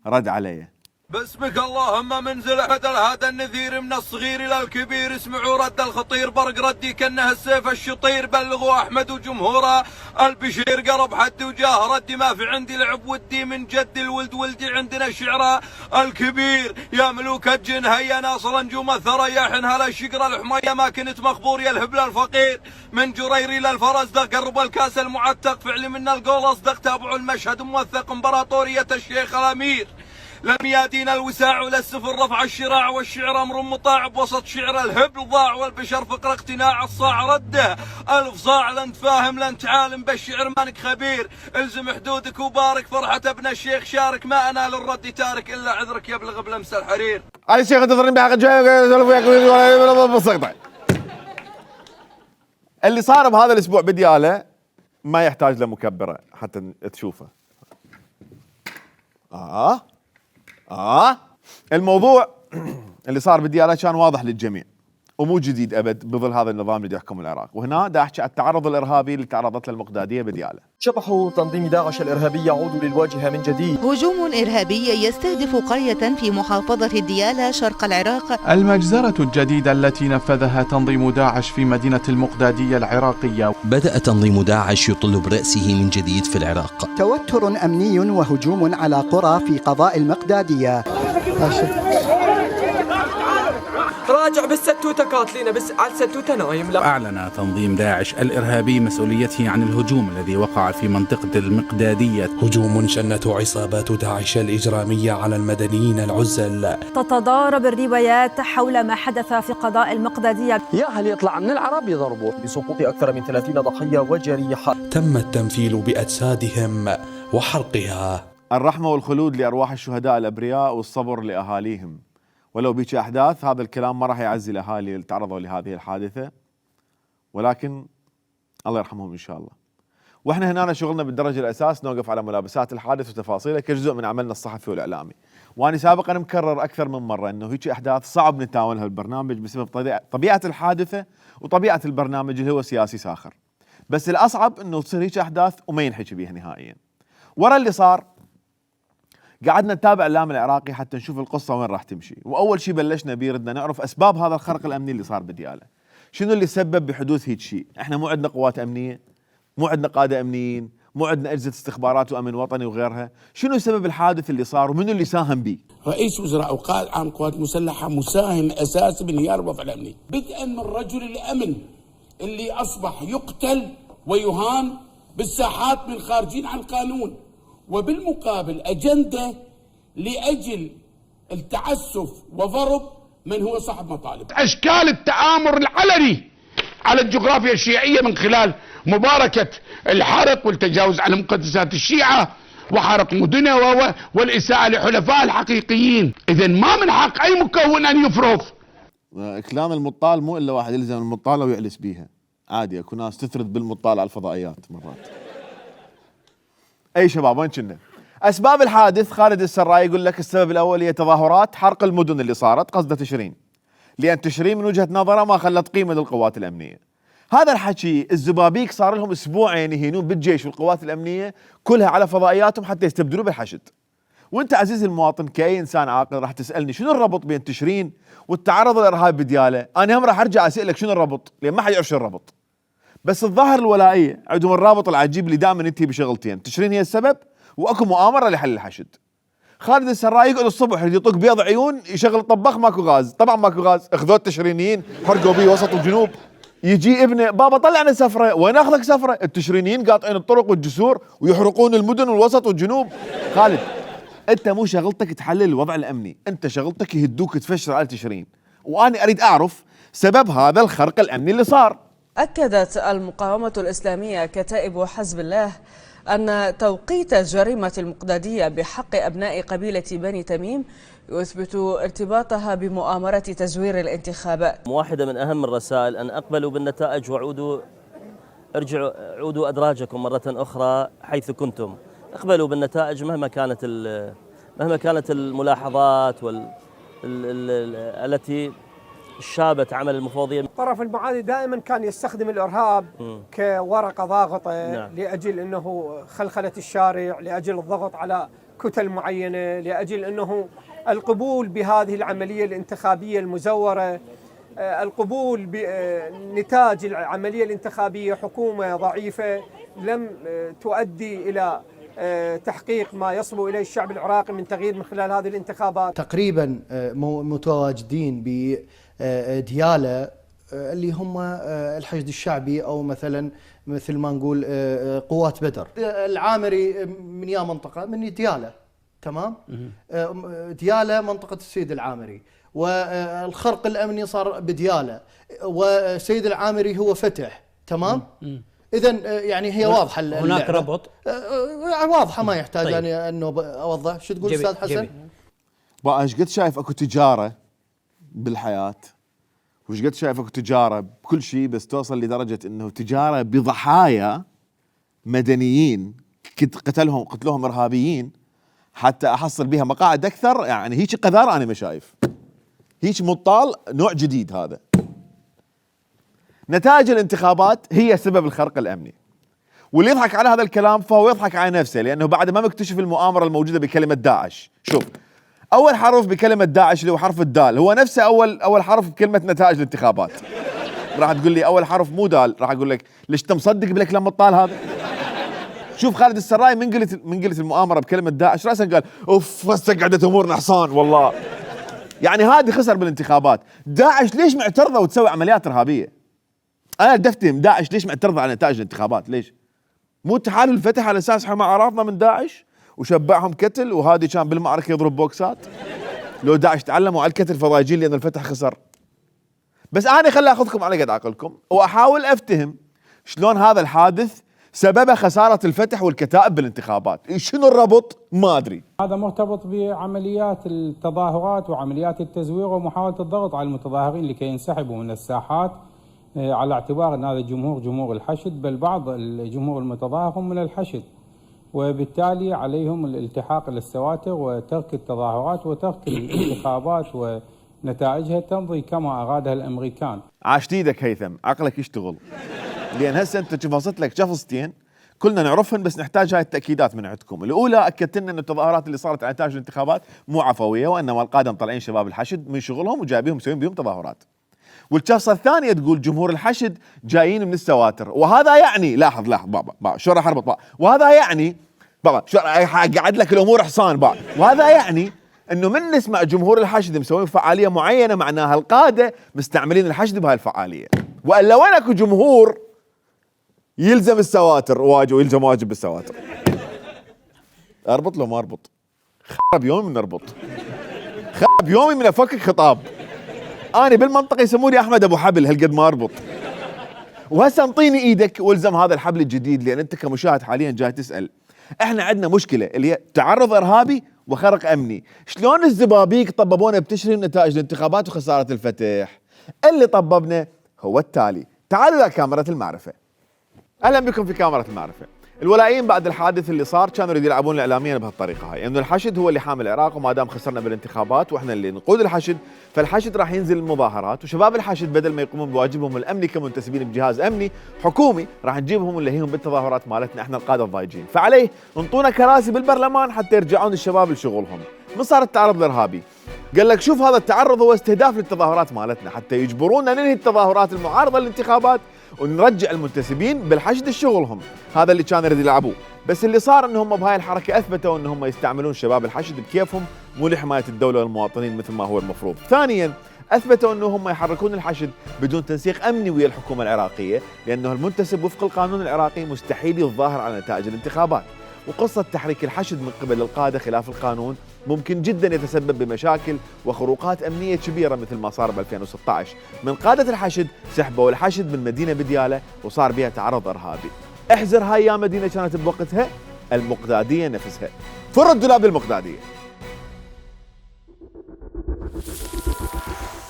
رد علي. باسمك اللهم منزل بدل هذا النذير من الصغير الى الكبير، اسمعوا رد الخطير برق ردي كانه السيف الشطير، بلغوا احمد وجمهوره البشير قرب حد وجاه ردي، ما في عندي لعب ودي من جد الولد ولدي، عندنا الشعراء الكبير يا ملوك الجن هيا ناصر نجوم الثرى يا حن هلا الشقره الحميه، ما كنت مخبور يا الهبل الفقير، من جريري للفرز ده قرب الكاس المعتق، فعلي من القول اصدق تابعوا المشهد موثق، امبراطوريه الشيخ الامير لم ياتينا الوساع ولا السفر رفع الشراع، والشعر امر مطاع بوسط شعر الهبل ضاع، والبشر فقر اقتناع الصاع رده الف صاع، لا انت فاهم لا انت عالم بالشعر مانك خبير، الزم حدودك وبارك فرحة ابن الشيخ شارك، ما انا للرد تارك الا عذرك يبلغ بلمس الحرير. علي الشيخ انتظرني بحق جاي اللي صار بهذا الاسبوع بدياله ما يحتاج لمكبره حتى تشوفه. الموضوع اللي صار بدياله كان واضح للجميع ومو جديد ابد بظل هذا النظام اللي يحكم العراق، وهنا دا احكي عن التعرض الارهابي اللي تعرضت له المقداديه بدياله. شبح تنظيم داعش الارهابي يعود للواجهه من جديد. هجوم ارهابي يستهدف قريه في محافظه دياله شرق العراق. المجزره الجديده التي نفذها تنظيم داعش في مدينه المقداديه العراقيه. بدأ تنظيم داعش يطل برأسه من جديد في العراق. توتر امني وهجوم على قرى في قضاء المقداديه. راجع بالستوته كاتلينا بس على الستوته نايم. لا. أعلن تنظيم داعش الإرهابي مسؤوليته عن الهجوم الذي وقع في منطقة المقدادية. هجوم شنته عصابات داعش الإجرامية على المدنيين العزل. تتضارب الروايات حول ما حدث في قضاء المقدادية. يا هل يطلع من العرب يضربوا بسقوط أكثر من 30 ضحية وجريح. تم التمثيل بأجسادهم وحرقها. الرحمة والخلود لأرواح الشهداء الأبرياء والصبر لأهاليهم. ولو بيك أحداث هذا الكلام ما راح يعزي الأهالي اللي تعرضوا لهذه الحادثة، ولكن الله يرحمهم إن شاء الله. وإحنا هنا شغلنا بالدرجة الأساس نوقف على ملابسات الحادث وتفاصيله كجزء من عملنا الصحفي والإعلامي. وأنا سابقا مكرر أكثر من مرة أنه هيك أحداث صعب نتناولها بالبرنامج بسبب طبيعة الحادثة وطبيعة البرنامج اللي هو سياسي ساخر. بس الأصعب أنه تصير هيك أحداث وما ينحكي بيها نهائيا. ورا اللي صار قعدنا نتابع الاعلام العراقي حتى نشوف القصه وين راح تمشي، واول شيء بلشنا بيه بدنا نعرف اسباب هذا الخرق الامني اللي صار بدياله. شنو اللي سبب بحدوث هيك شيء؟ احنا مو عندنا قوات امنيه، مو عندنا قاده امنيين، مو عندنا اجهزه استخبارات وامن وطني وغيرها، شنو سبب الحادث اللي صار ومنو اللي ساهم به؟ رئيس وزراء وقائد عام قوات مسلحه مساهم اساسي بانهيار الوضع الامني، بدءا من رجل الامن اللي اصبح يقتل ويهان بالساحات من خارجين عن القانون، وبالمقابل أجندة لأجل التعسف وضرب من هو صاحب مطالب. أشكال التآمر العلني على الجغرافيا الشيعية من خلال مباركة الحرق والتجاوز على مقدسات الشيعة وحرق مدنها والإساءة لحلفاء الحقيقيين. إذن ما من حق أي مكون أن يفرض. كلام المطال مو إلا واحد يلزم المطالة ويعلس بيها. عادي اكو ناس تثرد بالمطالعه الفضائيات مرات. اي شباب وين كنا؟ اسباب الحادث خالد السراي يقول لك السبب الاول هي تظاهرات حرق المدن اللي صارت، قصده تشرين، لان تشرين من وجهه نظره ما خلت قيمه للقوات الامنيه. هذا الحكي الزبابيك صار لهم اسبوعين يهينون بالجيش والقوات الامنيه كلها على فضائياتهم حتى يستبدلوا بالحشد. وانت عزيزي المواطن كاي انسان عاقل راح تسالني شنو الربط بين تشرين والتعرض للارهاب بدياله؟ انا هم راح ارجع اسالك شنو الربط؟ لان ما حد يعرف شو الربط. بس الظاهر الولائيه عندهم الرابط العجيب اللي دائما ينتهي بشغلتين، تشرين هي السبب واكو مؤامره لحل الحشد. خالد السراي يقعد الصبح يطق بيض عيون يشغل الطباخ ماكو غاز، طبعا ماكو غاز، اخذوه التشرينيين حرقوا بيه وسط الجنوب. يجي ابنه بابا طلعنا سفره، وين اخذك سفره؟ التشرينيين قاطعين الطرق والجسور ويحرقون المدن والوسط والجنوب. خالد انت مو شغلتك تحلل الوضع الامني، انت شغلتك يهدوك تفشر على تشرين، وانا اريد اعرف سبب هذا الخرق الامني اللي صار. أكدت المقاومة الإسلامية كتائب حزب الله أن توقيت الجريمة المقدادية بحق أبناء قبيلة بني تميم يثبت ارتباطها بمؤامرة تزوير الانتخابات. واحدة من أهم الرسائل أن أقبلوا بالنتائج وعودوا عودوا أدراجكم مرة أخرى حيث كنتم، اقبلوا بالنتائج مهما كانت الملاحظات التي شابت عمل المفوضية. الطرف المعادي دائما كان يستخدم الإرهاب كورقة ضاغطة. نعم. لأجل أنه خلخلة الشارع، لأجل الضغط على كتل معينة، لأجل أنه القبول بهذه العملية الانتخابية المزورة، القبول بنتاج العملية الانتخابية، حكومة ضعيفة لم تؤدي إلى تحقيق ما يصبو إليه الشعب العراقي من تغيير من خلال هذه الانتخابات. تقريبا متواجدين بديالة اللي هم الحشد الشعبي أو مثل ما نقول قوات بدر. العامري من يا منطقة من ديالة، تمام؟ ديالة منطقة السيد العامري، والخرق الأمني صار بديالة، والسيد العامري هو فتح، تمام؟ إذن يعني هي واضحة هناك ربط واضحة ما يحتاج طيب. أنه أوضح. شو تقول أستاذ حسن؟ بقى ايش قد شايف اكو تجارة بالحياة، وش قد شايف اكو تجارة بكل شيء، بس توصل لدرجة انه تجارة بضحايا مدنيين قتلهم ارهابيين حتى احصل بها مقاعد اكثر. يعني هيك قذارة انا ما شايف، هيك مطال نوع جديد. هذا نتائج الانتخابات هي سبب الخرق الامني، واللي يضحك على هذا الكلام فهو يضحك على نفسه، لانه بعد ما مكتشف المؤامرة الموجودة بكلمة داعش. شوف، اول حرف بكلمة داعش اللي هو حرف الدال هو نفسه اول حرف بكلمة نتائج الانتخابات. راح تقول لي اول حرف مو دال، راح اقول لك ليش انت مصدق بالكلام الطال هذا؟ شوف خالد السراي من قلت المؤامرة بكلمة داعش راسا قال اوف هسه قعدت امورنا حصان والله. يعني هادي خسر بالانتخابات. داعش ليش معترضة وتسوي عمليات ارهابية؟ انا دفتهم داعش ليش معترضة على نتائج الانتخابات؟ ليش؟ مو تحالف الفتح على اساس احنا عرفنا من داعش وشبعهم كتل، وهادي كان بالمعركة يضرب بوكسات. لو داعش تعلموا على الكتل فضايجين لان الفتح خسر. بس انا خلي اخذكم على قد عقلكم واحاول افتهم شلون هذا الحادث سبب خسارة الفتح والكتائب بالانتخابات. شنو الربط؟ ما ادري. هذا مرتبط بعمليات التظاهرات وعمليات التزوير ومحاولة الضغط على المتظاهرين لكي ينسحبوا من الساحات، على اعتبار ان هذا جمهور الحشد، بل بعض الجمهور المتظاهر هم من الحشد، وبالتالي عليهم الالتحاق للسواتر وترك التظاهرات وترك الانتخابات ونتائجها تمضي كما أرادها الأمريكان. عاشت ايدك هيثم، عقلك يشتغل، لأن هسه أنت شفصت لك شفصتين كلنا نعرفهن، بس نحتاج هاي التأكيدات من عندكم. الأولى أكدت لنا أن التظاهرات اللي صارت على نتائج الانتخابات مو عفوية، وإنما القادة طالعين شباب الحشد من شغلهم وجايبيهم مسوين بيهم تظاهرات. والشفصة الثانية تقول جمهور الحشد جايين من السواتر، وهذا يعني لاحظ بابا شو راح اربط بابا، وهذا يعني بابا شو قاعد لك الامور حصان بابا، وهذا يعني انه من نسمع جمهور الحشد مسوين فعالية معينة معناها القادة مستعملين الحشد بهاي الفعالية، والا وين اكو جمهور يلزم السواتر ويلزم واجب بالسواتر. اربط لو ما اربط؟ خرب يومي من اربط، خرب يومي من افكك خطاب. أنا بالمنطقة يسموني أحمد أبو حبل هالقد ما أربط. وهسه انطيني إيدك والزم هذا الحبل الجديد، لأن أنت كمشاهد حاليا جاي تسأل. إحنا عندنا مشكلة اللي هي تعرض إرهابي وخرق أمني. شلون الزبابيك طببونا بتشرين نتائج الانتخابات وخسارة الفتح؟ اللي طببنا هو التالي: تعالوا إلى كاميرا المعرفة. أهلا بكم في كاميرا المعرفة. الولائيين بعد الحادث اللي صار كانوا يريدوا يلعبون اعلاميا بهالطريقه هاي، انه الحشد هو اللي حامل العراق، وما دام خسرنا بالانتخابات واحنا اللي نقود الحشد، فالحشد راح ينزل المظاهرات، وشباب الحشد بدل ما يقومون بواجبهم الامني كمنتسبين بجهاز امني حكومي، راح نجيبهم ونلهيهم بالتظاهرات مالتنا احنا القاده الضايجين، فعليه انطونا كراسي بالبرلمان حتى يرجعون الشباب لشغلهم. من صار التعرض الارهابي؟ قال لك شوف هذا التعرض هو استهداف للتظاهرات مالتنا حتى يجبرونا ننهي التظاهرات المعارضه للانتخابات ونرجع المنتسبين بالحشد لشغلهم، هذا اللي كانوا يريدوا يلعبوه، بس اللي صار انهم بهاي الحركه اثبتوا انهم يستعملون شباب الحشد بكيفهم مو لحمايه الدوله والمواطنين مثل ما هو المفروض. ثانيا اثبتوا انهم يحركون الحشد بدون تنسيق امني ويا الحكومه العراقيه، لانه المنتسب وفق القانون العراقي مستحيل يتظاهر على نتائج الانتخابات، وقصه تحريك الحشد من قبل القاده خلاف القانون ممكن جدا يتسبب بمشاكل وخروقات امنيه كبيره مثل ما صار ب 2016 من قاده الحشد سحبوا الحشد من مدينه بدياله وصار بها تعرض ارهابي. احذر هاي يا مدينه كانت بوقتها المقداديه نفسها. فر الدولاب للمقداديه.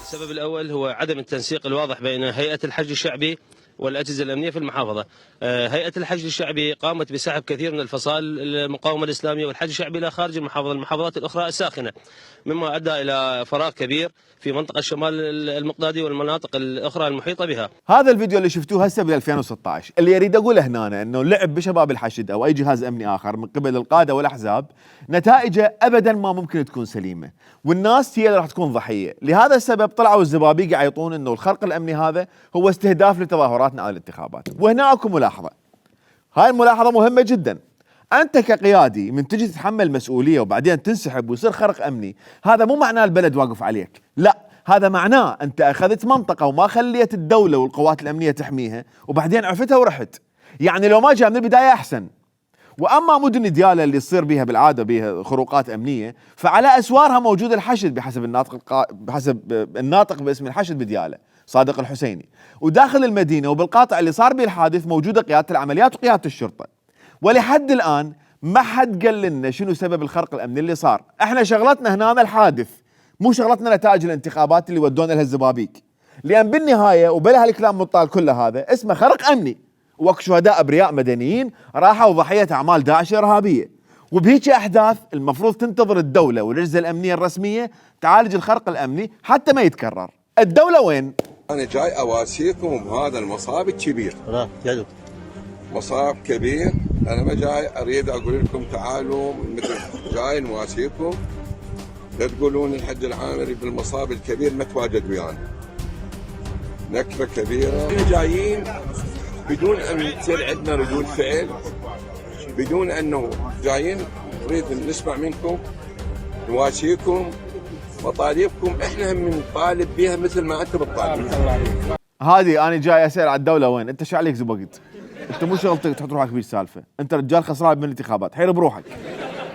السبب الاول هو عدم التنسيق الواضح بين هيئه الحشد الشعبي والأجهزة الأمنية في المحافظة. هيئة الحشد الشعبي قامت بسحب كثير من الفصائل المقاومة الإسلامية والحشد الشعبي إلى خارج المحافظة، المحافظات الأخرى الساخنة، مما أدى إلى فراغ كبير في منطقة شمال المقدادي والمناطق الأخرى المحيطة بها. هذا الفيديو اللي شفتوه هسه ب 2016 اللي يريد أقوله هنا أنه لعب بشباب الحشد أو أي جهاز أمني آخر من قبل القادة والأحزاب نتائجه أبدا ما ممكن تكون سليمة، والناس هي اللي راح تكون ضحية. لهذا السبب طلعوا الزبابيق يعيطون أنه الخرق الأمني هذا هو استهداف لتظاهراتنا على الانتخابات. وهنا اكو ملاحظة، هاي الملاحظة مهمة جدا. أنت كقيادي من تجي تتحمل مسؤولية وبعدين تنسحب ويصير خرق أمني، هذا مو معناه البلد واقف عليك، لا، هذا معناه أنت أخذت منطقة وما خليت الدولة والقوات الأمنية تحميها وبعدين عفتها ورحت. يعني لو ما جاء من البداية أحسن. وأما مدن ديالى اللي تصير بها بالعادة بها خروقات أمنية، فعلى أسوارها موجود الحشد بحسب الناطق باسم الحشد بديالى صادق الحسيني، وداخل المدينة وبالقاطع اللي صار به الحادث موجودة قيادة العمليات وقيادة الشرطة. ولحد الآن ما حد قال لنا شنو سبب الخرق الأمني اللي صار. احنا شغلتنا هنا الحادث، مو شغلتنا نتائج الانتخابات اللي ودونا لها الزبابيق، لأن بالنهاية وبلا هالكلام الطال كله هذا اسمه خرق أمني، واكو شهداء أبرياء مدنيين راحوا ضحية أعمال داعش الإرهابية. وبهيك أحداث المفروض تنتظر الدولة والأجهزة الأمنية الرسمية تعالج الخرق الأمني حتى ما يتكرر. الدولة وين؟ أنا جاي أواسيكم بهذا المصاب الكبير. مصاب كبير، أنا ما جاي أريد أقول لكم تعالوا مثل جاي نواسيكم، لا تقولون الحج العامري بالمصاب الكبير ما تواجد ويانا. نكبة كبيرة، جايين بدون أن يصير عندنا ردود فعل، بدون أنه جايين نريد نسمع منكم، نواسيكم، مطالبكم احنا هم نطالب بها مثل ما انتم بتطالبون. هذه انا جاي اسال على الدوله وين؟ انت شو عليك زبقت؟ انت مو شغلتك تحط روحك بيش سالفه، انت رجال خسران بالانتخابات، حير بروحك.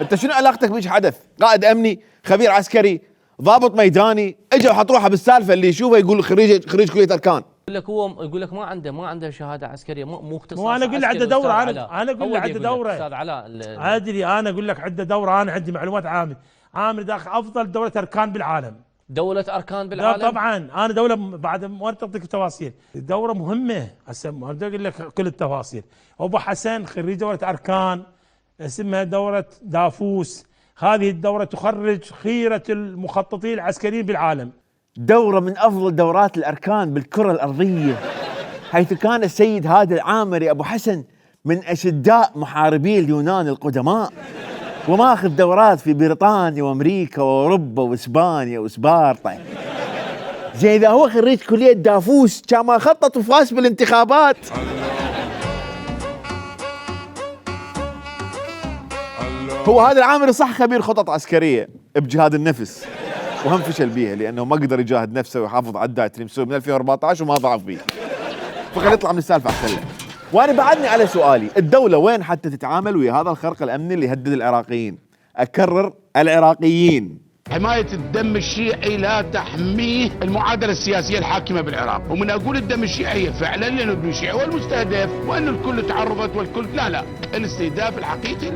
انت شنو علاقتك بيش حدث؟ قائد امني، خبير عسكري، ضابط ميداني، اجى وحط روحه بالسالفه اللي يشوفه يقول خريج كليه اركان. يقول لك هو يقول لك ما عنده شهاده عسكريه، مو اختصاص. مو انا اقول له عنده دوره، انا اقول له عنده دوره. استاذ علاء ادري، انا اقول لك عنده دوره، انا عندي معلومات عامل داخل افضل دوله اركان بالعالم. دولة أركان بالعالم؟ طبعا أنا دولة بعد ما أعطيك التفاصيل، الدورة مهمة هسه ما بدي أقول لك كل التفاصيل. أبو حسن خريج دورة أركان اسمها دورة دافوس، هذه الدورة تخرج خيرة المخططين العسكريين بالعالم. دورة من أفضل دورات الأركان بالكرة الأرضية، حيث كان السيد هادي العامري أبو حسن من أشداء محاربي اليونان القدماء، وماخذ دورات في بريطانيا وامريكا واوروبا واسبانيا وسبارتا. زين اذا هو خريج كليه دافوس كان ما خطط وفاز بالانتخابات. هو هذا العامري صح خبير خطط عسكريه بجهاد النفس، وهم فشل بيها لانه ما قدر يجاهد نفسه ويحافظ على الدايت اللي مسوي من 2014 وما ضعف بيه. فخلينا نطلع من السالفه احسن. وانا بعدني على سؤالي، الدولة وين حتى تتعامل ويا هذا الخرق الامني اللي يهدد العراقيين؟ اكرر، العراقيين. حماية الدم الشيعي لا تحميه المعادلة السياسية الحاكمة بالعراق، ومن اقول الدم الشيعي فعلا لانه الدم الشيعي هو المستهدف، وان الكل تعرضت والكل لا الاستهداف الحقيقي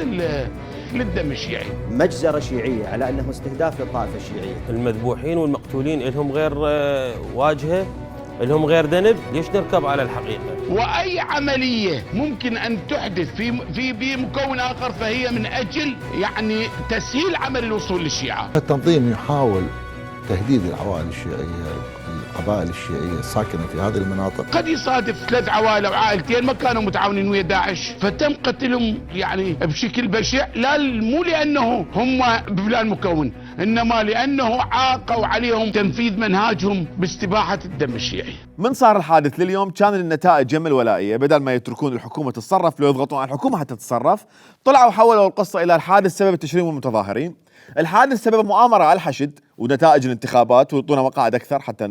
للدم الشيعي. مجزرة شيعية على انه استهداف للطائفة الشيعية. المذبوحين والمقتولين لهم غير واجهة اللي هم غير ذنب، ليش نركب على الحقيقة؟ واي عمليه ممكن ان تحدث في مكون اخر فهي من اجل يعني تسهيل عمل الوصول للشيعه. التنظيم يحاول تهديد العوائل الشيعيه، القبائل الشيعيه الساكنه في هذه المناطق. قد يصادف 3 عوائل او عائلتين ما كانوا متعاونين ويا داعش فتم قتلهم يعني بشكل بشع، لا مو لانه هم بفلان مكون، انما لانه عاقوا عليهم تنفيذ منهاجهم باستباحه الدم الشيعي. من صار الحادث لليوم كان النتائج يم الولائيه، بدل ما يتركون الحكومه تتصرف لو يضغطون على الحكومه حتى تتصرف، طلعوا حولوا القصه الى الحادث سبب تشريم المتظاهرين، الحادث سبب مؤامره على الحشد ونتائج الانتخابات ويعطونا مقاعد اكثر حتى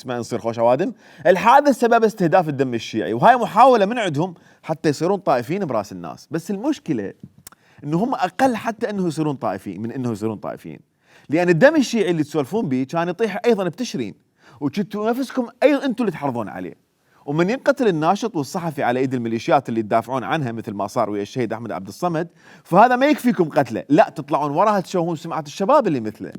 نصير خوش اوادم، الحادث سبب استهداف الدم الشيعي، وهاي محاوله من عندهم حتى يصيرون طائفيين براس الناس، بس المشكله انه هم اقل حتى انه يصيرون طائفيين من انه يصيرون طائفيين، لان الدم الشيعي اللي تسولفون به كان يطيح ايضا بتشرين، وكنتوا نفسكم ايضا انتم اللي تحرضون عليه، ومن ينقتل الناشط والصحفي على ايد الميليشيات اللي تدافعون عنها مثل ما صار ويا الشهيد احمد عبد الصمد، فهذا ما يكفيكم قتله، لا تطلعون وراها تشوهون سمعه الشباب اللي مثله.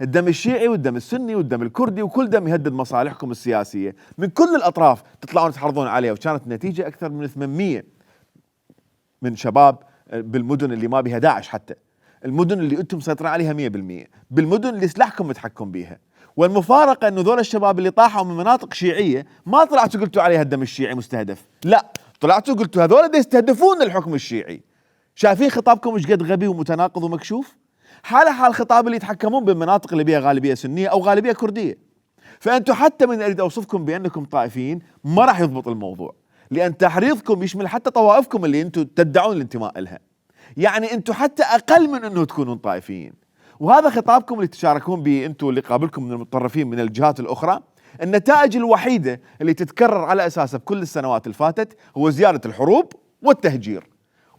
الدم الشيعي والدم السني والدم الكردي وكل دم يهدد مصالحكم السياسيه من كل الاطراف تطلعون تحرضون عليه، وكانت النتيجه اكثر من 800 من شباب بالمدن اللي ما بها داعش، حتى المدن اللي انتم مسيطرين عليها 100%، بالمدن اللي سلاحكم متحكم بيها. والمفارقه انه ذول الشباب اللي طاحوا من مناطق شيعيه ما طلعتوا قلتوا عليها الدم الشيعي مستهدف، لا طلعتوا قلتوا هذول دا يستهدفون الحكم الشيعي. شايفين خطابكم ايش قد غبي ومتناقض ومكشوف؟ حاله حال خطاب اللي يتحكمون بالمناطق اللي بها غالبيه سنيه او غالبيه كرديه. فانتم حتى من اريد اوصفكم بانكم طائفيين ما راح يضبط الموضوع، لان تحريضكم يشمل حتى طوائفكم اللي انتم تدعون الانتماء لها. يعني انتم حتى اقل من انه تكونون طائفيين. وهذا خطابكم اللي تشاركون به انتم اللي قابلكم من المتطرفين من الجهات الاخرى. النتائج الوحيده اللي تتكرر على اساسها بكل السنوات اللي فاتت هو زياده الحروب والتهجير.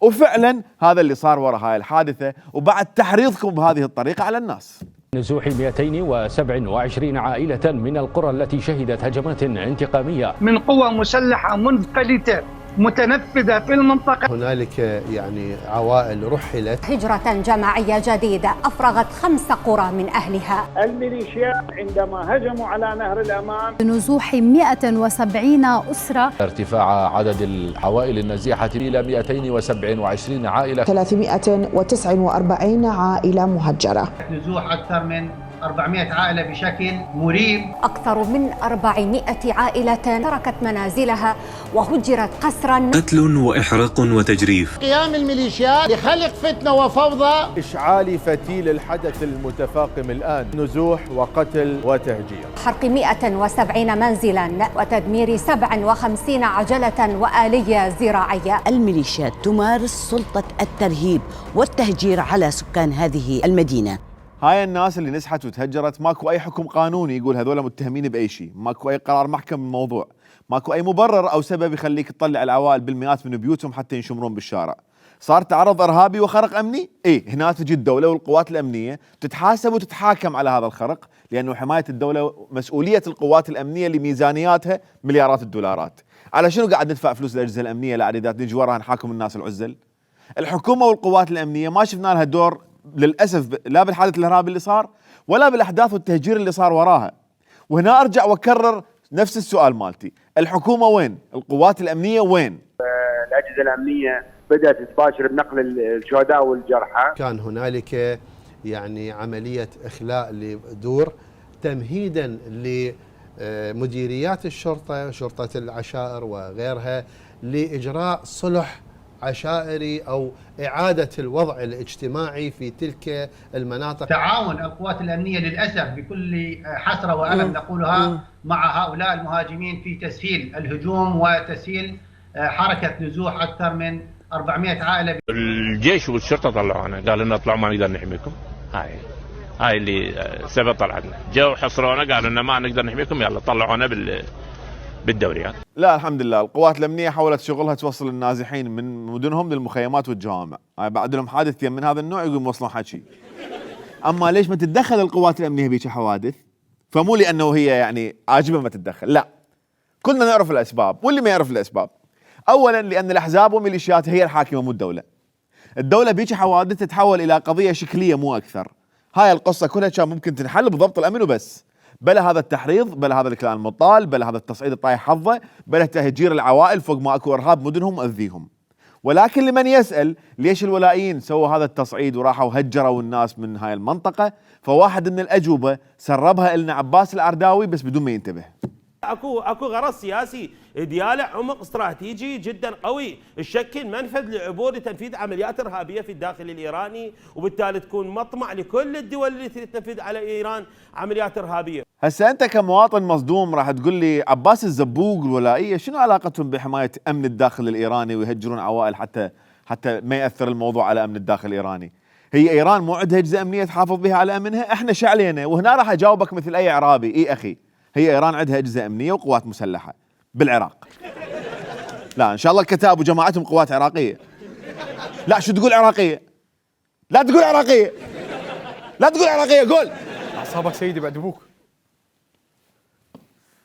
وفعلا هذا اللي صار وراء هاي الحادثه، وبعد تحريضكم بهذه الطريقه على الناس. نزوح 227 عائلة من القرى التي شهدت هجمات انتقامية من قوى مسلحة منفلتة متنفذة في المنطقة. هنالك يعني عوائل رحلت. هجرة جماعية جديدة أفرغت 5 قرى من أهلها. الميليشيات عندما هجموا على نهر الأمان. نزوح 170 أسرة. ارتفاع عدد العوائل النزيحة إلى 227 عائلة. 349 عائلة مهجرة. نزوح أكثر من 400 عائلة بشكل مريب. أكثر من 400 عائلة تركت منازلها وهجرت قسرا. قتل وإحراق وتجريف. قيام الميليشيات لخلق فتنة وفوضى. إشعال فتيل الحدث المتفاقم الآن، نزوح وقتل وتهجير. حرق 170 منزلا وتدمير 57 عجلة وآلية زراعية. الميليشيات تمارس سلطة الترهيب والتهجير على سكان هذه المدينة. هاي الناس اللي نزحت وتهجرت ماكو اي حكم قانوني يقول هذول متهمين باي شيء، ماكو اي قرار محكم بالموضوع، ماكو اي مبرر او سبب يخليك تطلع العوائل بالمئات من بيوتهم حتى ينشمرون بالشارع. صار تعرض ارهابي وخرق امني؟ هنا تجي الدوله والقوات الامنيه تتحاسب وتتحاكم على هذا الخرق، لانه حمايه الدوله مسؤوليه القوات الامنيه اللي ميزانياتها مليارات الدولارات. على شنو قاعد ندفع فلوس للاجهزه الامنيه لاعدادات نجي وراها نحاكم الناس العزل؟ الحكومه والقوات الامنيه ما شفنا لها دور للأسف، لا بالحادث الإرهابي اللي صار ولا بالأحداث والتهجير اللي صار وراها. وهنا أرجع وأكرر نفس السؤال مالتي، الحكومة وين؟ القوات الأمنية وين؟ الأجهزة الأمنية بدأت تباشر بنقل الشهداء والجرحى. كان هنالك يعني عملية إخلاء لدور تمهيدا لمديريات الشرطة، شرطة العشائر وغيرها، لإجراء صلح عشائري أو إعادة الوضع الاجتماعي في تلك المناطق. تعاون القوات الأمنية للأسف بكل حسرة وألم نقولها مع هؤلاء المهاجمين في تسهيل الهجوم وتسهيل حركة نزوح أكثر من 400 عائلة. الجيش والشرطة طلعونا، قالوا لنا اطلعوا ما نقدر نحميكم. هاي اللي سبب طلعتنا، جو حصرونا قالوا لنا ما نقدر نحميكم، يلا طلعونا بالدوريات. لا الحمد لله القوات الامنيه حاولت شغلها توصل النازحين من مدنهم للمخيمات والجوامع، بعد لهم حادث من هذا النوع يقوم يوصلون حكي. اما ليش ما تتدخل القوات الامنيه بهيك حوادث؟ فمو لانه هي يعني عاجبه ما تتدخل، لا كلنا نعرف الاسباب، واللي ما يعرف الاسباب اولا لان الاحزاب والميليشيات هي الحاكمه مو الدوله. الدوله بهيك حوادث تتحول الى قضيه شكليه مو اكثر. هاي القصه كلها كان ممكن تنحل بضبط الامن وبس، بلا هذا التحريض، بلا هذا الكلام المطال، بلا هذا التصعيد الطايح حظه، بلا تهجير العوائل فوق ما اكو ارهاب مدنهم واذيهم. ولكن لمن يسأل ليش الولائيين سووا هذا التصعيد وراحوا هجروا الناس من هاي المنطقة، فواحد من الأجوبة سربها لنا عباس الأرداوي بس بدون ما ينتبه. اكو غرض سياسي دياله عمق استراتيجي جدا قوي، تشكل منفذ لعبور لتنفيذ عمليات ارهابيه في الداخل الايراني، وبالتالي تكون مطمع لكل الدول اللي تنفذ على ايران عمليات ارهابيه. هسه انت كمواطن مصدوم راح تقول لي عباس الزبوق والولائيه شنو علاقتهم بحمايه امن الداخل الايراني ويهجرون عوائل حتى ما ياثر الموضوع على امن الداخل الايراني؟ هي ايران مو عندها اجهزه امنيه تحافظ بها على امنها؟ احنا شعلينا، وهنا راح اجاوبك مثل اي اعرابي، اي اخي هي ايران عندها اجهزه امنيه وقوات مسلحه بالعراق. لا ان شاء الله الكتائب وجماعتهم قوات عراقيه. لا شو تقول عراقيه؟ لا تقول عراقيه. لا تقول عراقيه، قول. اعصابك سيدي بعد ابوك.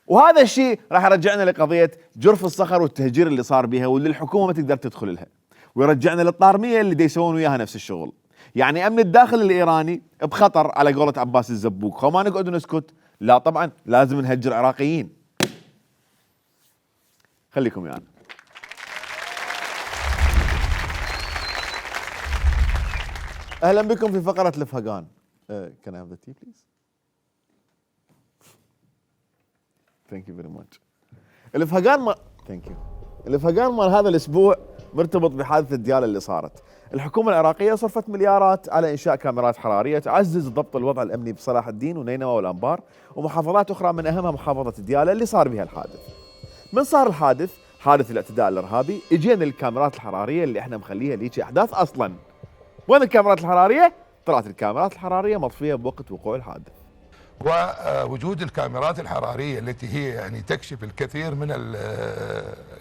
وهذا الشيء راح يرجعنا لقضيه جرف الصخر والتهجير اللي صار بها واللي الحكومه ما تقدر تدخل لها، ويرجعنا للطارميه اللي يسوون وياها نفس الشغل. يعني امن الداخل الايراني بخطر على قولة عباس الزبوق، وما نقعد نسكت، لا طبعا لازم نهجر عراقيين. خليكم يعني. اهلا بكم في فقره الفهقان. Can I have the tea please? Thank you very much. الفهقان مال هذا الاسبوع مرتبط بحادثه دياله اللي صارت. الحكومه العراقيه صرفت مليارات على انشاء كاميرات حراريه تعزز ضبط الوضع الامني بصلاح الدين ونينوى والانبار ومحافظات اخرى، من اهمها محافظه دياله اللي صار بها الحادث. من صار الحادث، حادث الاعتداء الارهابي، اجينا الكاميرات الحراريه اللي احنا مخليها ليش احداث اصلا. وين الكاميرات الحراريه؟ طلعت الكاميرات الحراريه مطفيه بوقت وقوع الحادث. ووجود الكاميرات الحراريه التي هي يعني تكشف الكثير من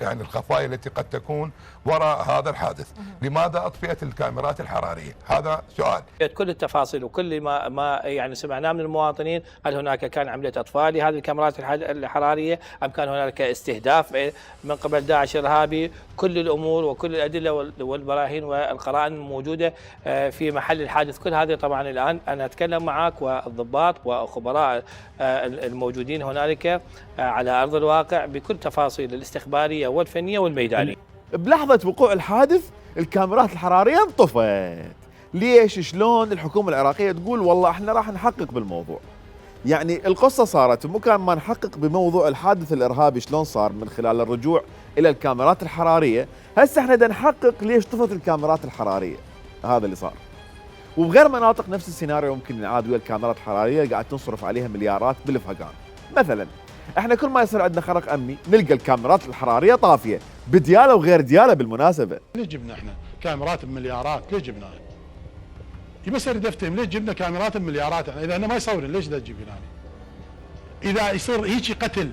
يعني الخفايا التي قد تكون وراء هذا الحادث. لماذا اطفئت الكاميرات الحراريه؟ هذا سؤال. كل التفاصيل وكل ما يعني سمعناه من المواطنين، هل هناك كان عمليه اطفاء لهذه الكاميرات الحراريه ام كان هناك استهداف من قبل داعش الارهابي؟ كل الامور وكل الادله والبراهين والقرائن الموجوده في محل الحادث، كل هذه طبعا الان انا اتكلم معك والضباط وخبراء الموجودين هنالك على ارض الواقع بكل تفاصيل الاستخباريه والفنيه والميدانيه. بلحظه وقوع الحادث الكاميرات الحراريه انطفت. ليش؟ شلون؟ الحكومه العراقيه تقول والله احنا راح نحقق بالموضوع. يعني القصه صارت مو كان ما نحقق بموضوع الحادث الارهابي شلون صار من خلال الرجوع الى الكاميرات الحراريه، هسه احنا بدنا نحقق ليش طفت الكاميرات الحراريه. هذا اللي صار. وبغير مناطق نفس السيناريو ممكن ينعاد ويا الكاميرات الحراريه قاعد تنصرف عليها مليارات بالفهقان. مثلا احنا كل ما يصير عندنا خرق امني نلقى الكاميرات الحراريه طافيه بدياله وغير دياله بالمناسبه. ليش جبنا احنا كاميرات بمليارات؟ ليش جبناها؟ بس اريد افتهم ليش جبنا كاميرات بمليارات؟ اذا انا ما يصورن ليش دا تجيبين هذه؟ اذا يصير هيك قتل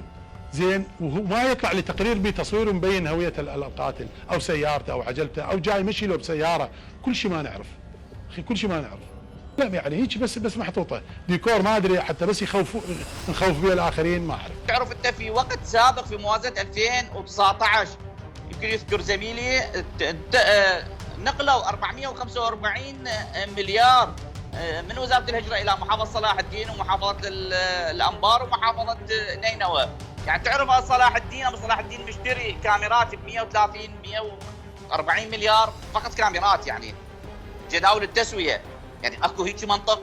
زين وما يطلع لي تقرير بتصوير مبين هويه القاتل او سيارته او عجلته او جاي مشي له بسياره، كل شيء ما نعرف. اخي كل شيء ما نعرف. لا يعني هيك بس محطوطه ديكور ما ادري حتى بس نخوف بها الاخرين ما اعرف. تعرف انت في وقت سابق في موازنه 2019 يمكن يذكر زميلي نقلوا 445 مليار من وزاره الهجره الى محافظه صلاح الدين ومحافظه الانبار ومحافظه نينوى. يعني تعرف صلاح الدين مشتري كاميرات ب 130 140 مليار فقط كاميرات، يعني جداول التسويه. يعني اكو هيك منطق؟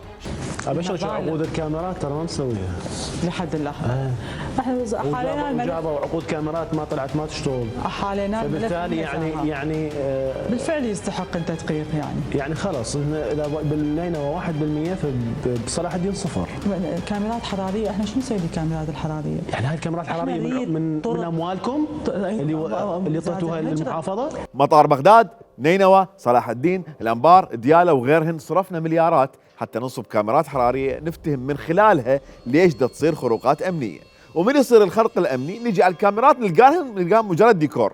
ابشرك عقود الكاميرات ترى ما مسويها لحد اللحظه. احنا حاليا جابوا عقود كاميرات ما طلعت ما تشتغل. حاليا فبالتالي يعني بالفعل يستحق التدقيق يعني خلاص اذا بالنينوى 1% فبصلاح الدين صفر. كاميرات حراريه، احنا شو نسوي بالكاميرات الحراريه؟ يعني هاي الكاميرات الحراريه من اموالكم اللي اعطيتوها للمحافظه؟ مطار بغداد، نينوى، صلاح الدين، الانبار، دياله وغيرهن صرفنا مليارات حتى ننصب كاميرات حراريه نفتهم من خلالها ليش دا تصير خروقات امنيه. ومن يصير الخرق الامني نجي على الكاميرات نلقاها مجرد ديكور،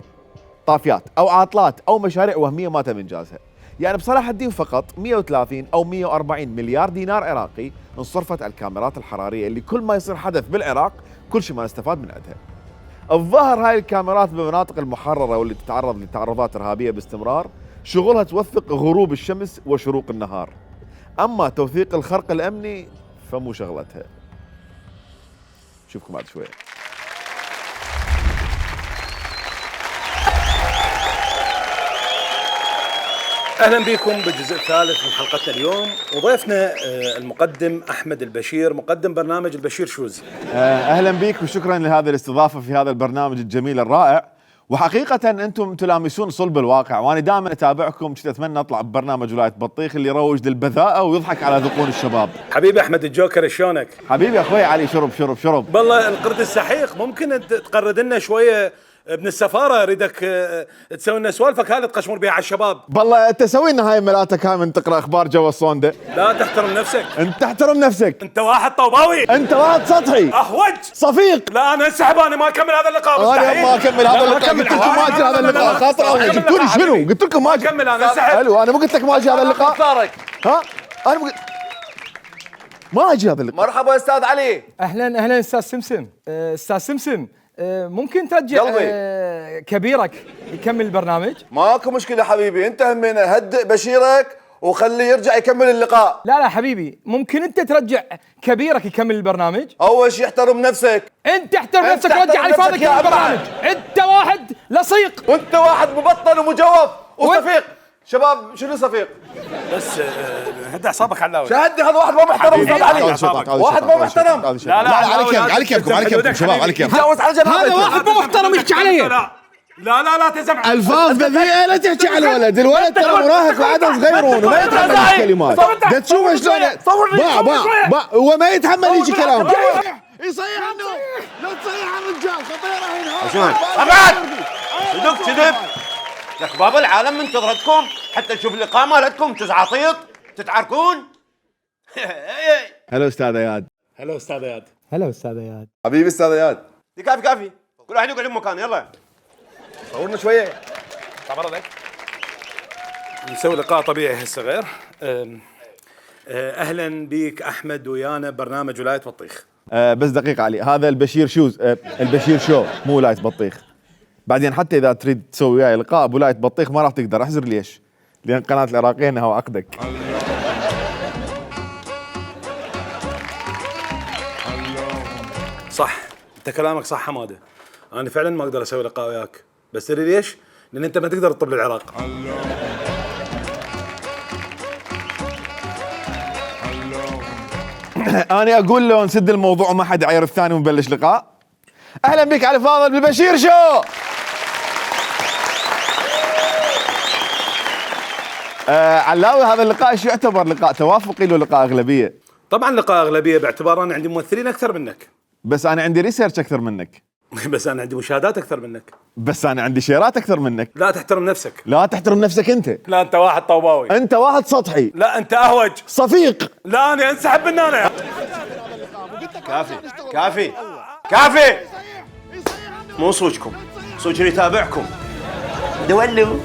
طافيات او عاطلات او مشاريع وهميه ما تم انجازها. يعني بصلاح الدين فقط 130 او 140 مليار دينار عراقي انصرفت على الكاميرات الحراريه اللي كل ما يصير حدث بالعراق كل شيء ما نستفاد من عندها. الظاهر هاي الكاميرات بالمناطق المحرره واللي تتعرض لتعرضات ارهابيه باستمرار شغلها توثق غروب الشمس وشروق النهار. اما توثيق الخرق الامني فمو شغلتها. نشوفكم بعد شويه. اهلا بكم بالجزء الثالث من حلقتنا اليوم، وضيفنا المقدم احمد البشير، مقدم برنامج البشير شوز. اهلا بك وشكرا لهذه الاستضافه في هذا البرنامج الجميل الرائع، وحقيقه انتم تلامسون صلب الواقع، وانا دائما اتابعكم، كنت اتمنى اطلع ببرنامج ولايه بطيخ اللي يروج للبذاءه ويضحك على ذقون الشباب. حبيبي احمد الجوكر، شلونك؟ حبيبي اخوي علي، شرب. والله القرد السحيق، ممكن تقرد لنا شويه ابن السفاره، اريدك تسوي لنا سوالفك هذه تقشمر بها على الشباب. والله تسوي لنا هاي ملاتك هاي من تقرا اخبار جوا الصونده. لا تحترم نفسك. انت تحترم نفسك. انت واحد طوباوي. انت واحد سطحي. احوج. صفيق. لا انا انسحب، انا ما اكمل هذا اللقاء. انا ما اكمل هذا اللقاء، قلت لكم ما اجي هذا اللقاء، خاطر الله جبتوا لي شنو؟ قلت لكم ما اجي. اكمل، انا انسحب. حلو، انا مو قلت لك ما اجي هذا اللقاء؟ ها؟ انا ما اجي هذا اللقاء. مرحبا استاذ علي. اهلا استاذ سمسم. استاذ سمسم، ممكن ترجع كبيرك يكمل البرنامج؟ ماكو مشكله حبيبي، انت همنا هدئ بشيرك وخليه يرجع يكمل اللقاء. لا حبيبي، ممكن انت ترجع كبيرك يكمل البرنامج؟ اول شيء احترم نفسك. انت احترم نفسك، رجع على فاضك البرنامج. انت واحد لصيق وانت واحد مبطل ومجوف وصفيق. شباب شنو صفيق؟ بس هدي اعصابك علاوي. شهدي هذا واحد مو محترم استاذ علي. واحد مو محترم. لا على كيفكم شباب، على كيفكم. هذا واحد مو محترم يحكي علي. لا تزعل. الفاظ بذيئه لا تحكي على الولد، الولد ترى مراهق وعدد صغيرون وما يتحمل الكلمات. ده تشوف شلون باع هو ما يتحمل يجي كلام. يصيح عنه، لا تصيح على الرجال، خطيره هنا. ابعد كذب يا شباب، العالم منتظرتكم حتى نشوف اللقاء مالتكم، تزعاطيط تتعاركون. هلا استاذ اياد. هلا استاذ اياد. هلا استاذ اياد. حبيبي استاذ اياد. كافي كل واحد يقعد بمكانه. يلا صورنا شويه. تعال برا نسوي لقاء طبيعي هسه غير. اهلا بك احمد ويانا برنامج ولايه بطيخ. بس دقيقه علي، هذا البشير شوز، البشير شو مو ولايه بطيخ. بعدين حتى اذا تريد تسوي وياي لقاء بولايه بطيخ ما راح تقدر. احزر ليش؟ لان قناه العراقيه انها عقدك. صح، انت كلامك صح حماده، انا فعلا ما اقدر اسوي لقاء وياك، بس تدري ليش؟ لان انت ما تقدر تطب للعراق. انا اقول له نسد الموضوع وما حد يعير الثاني ونبلش لقاء. اهلا بك علي فاضل بالبشير شو. علاوي، هذا اللقاء شو يعتبر لقاء توافقي ولا لقاء اغلبيه؟ طبعا لقاء اغلبيه، باعتبار انا عندي ممثلين اكثر منك. بس انا عندي ريسيرش اكثر منك. بس انا عندي مشاهدات اكثر منك. بس انا عندي شيرات اكثر منك. لا تحترم نفسك. لا تحترم نفسك انت. لا انت واحد طوباوي. انت واحد سطحي. لا انت اهوج. صفيق. لا انا انسحب من هنا. كافي مو صوجكم، صوج اللي يتابعكم. دولوا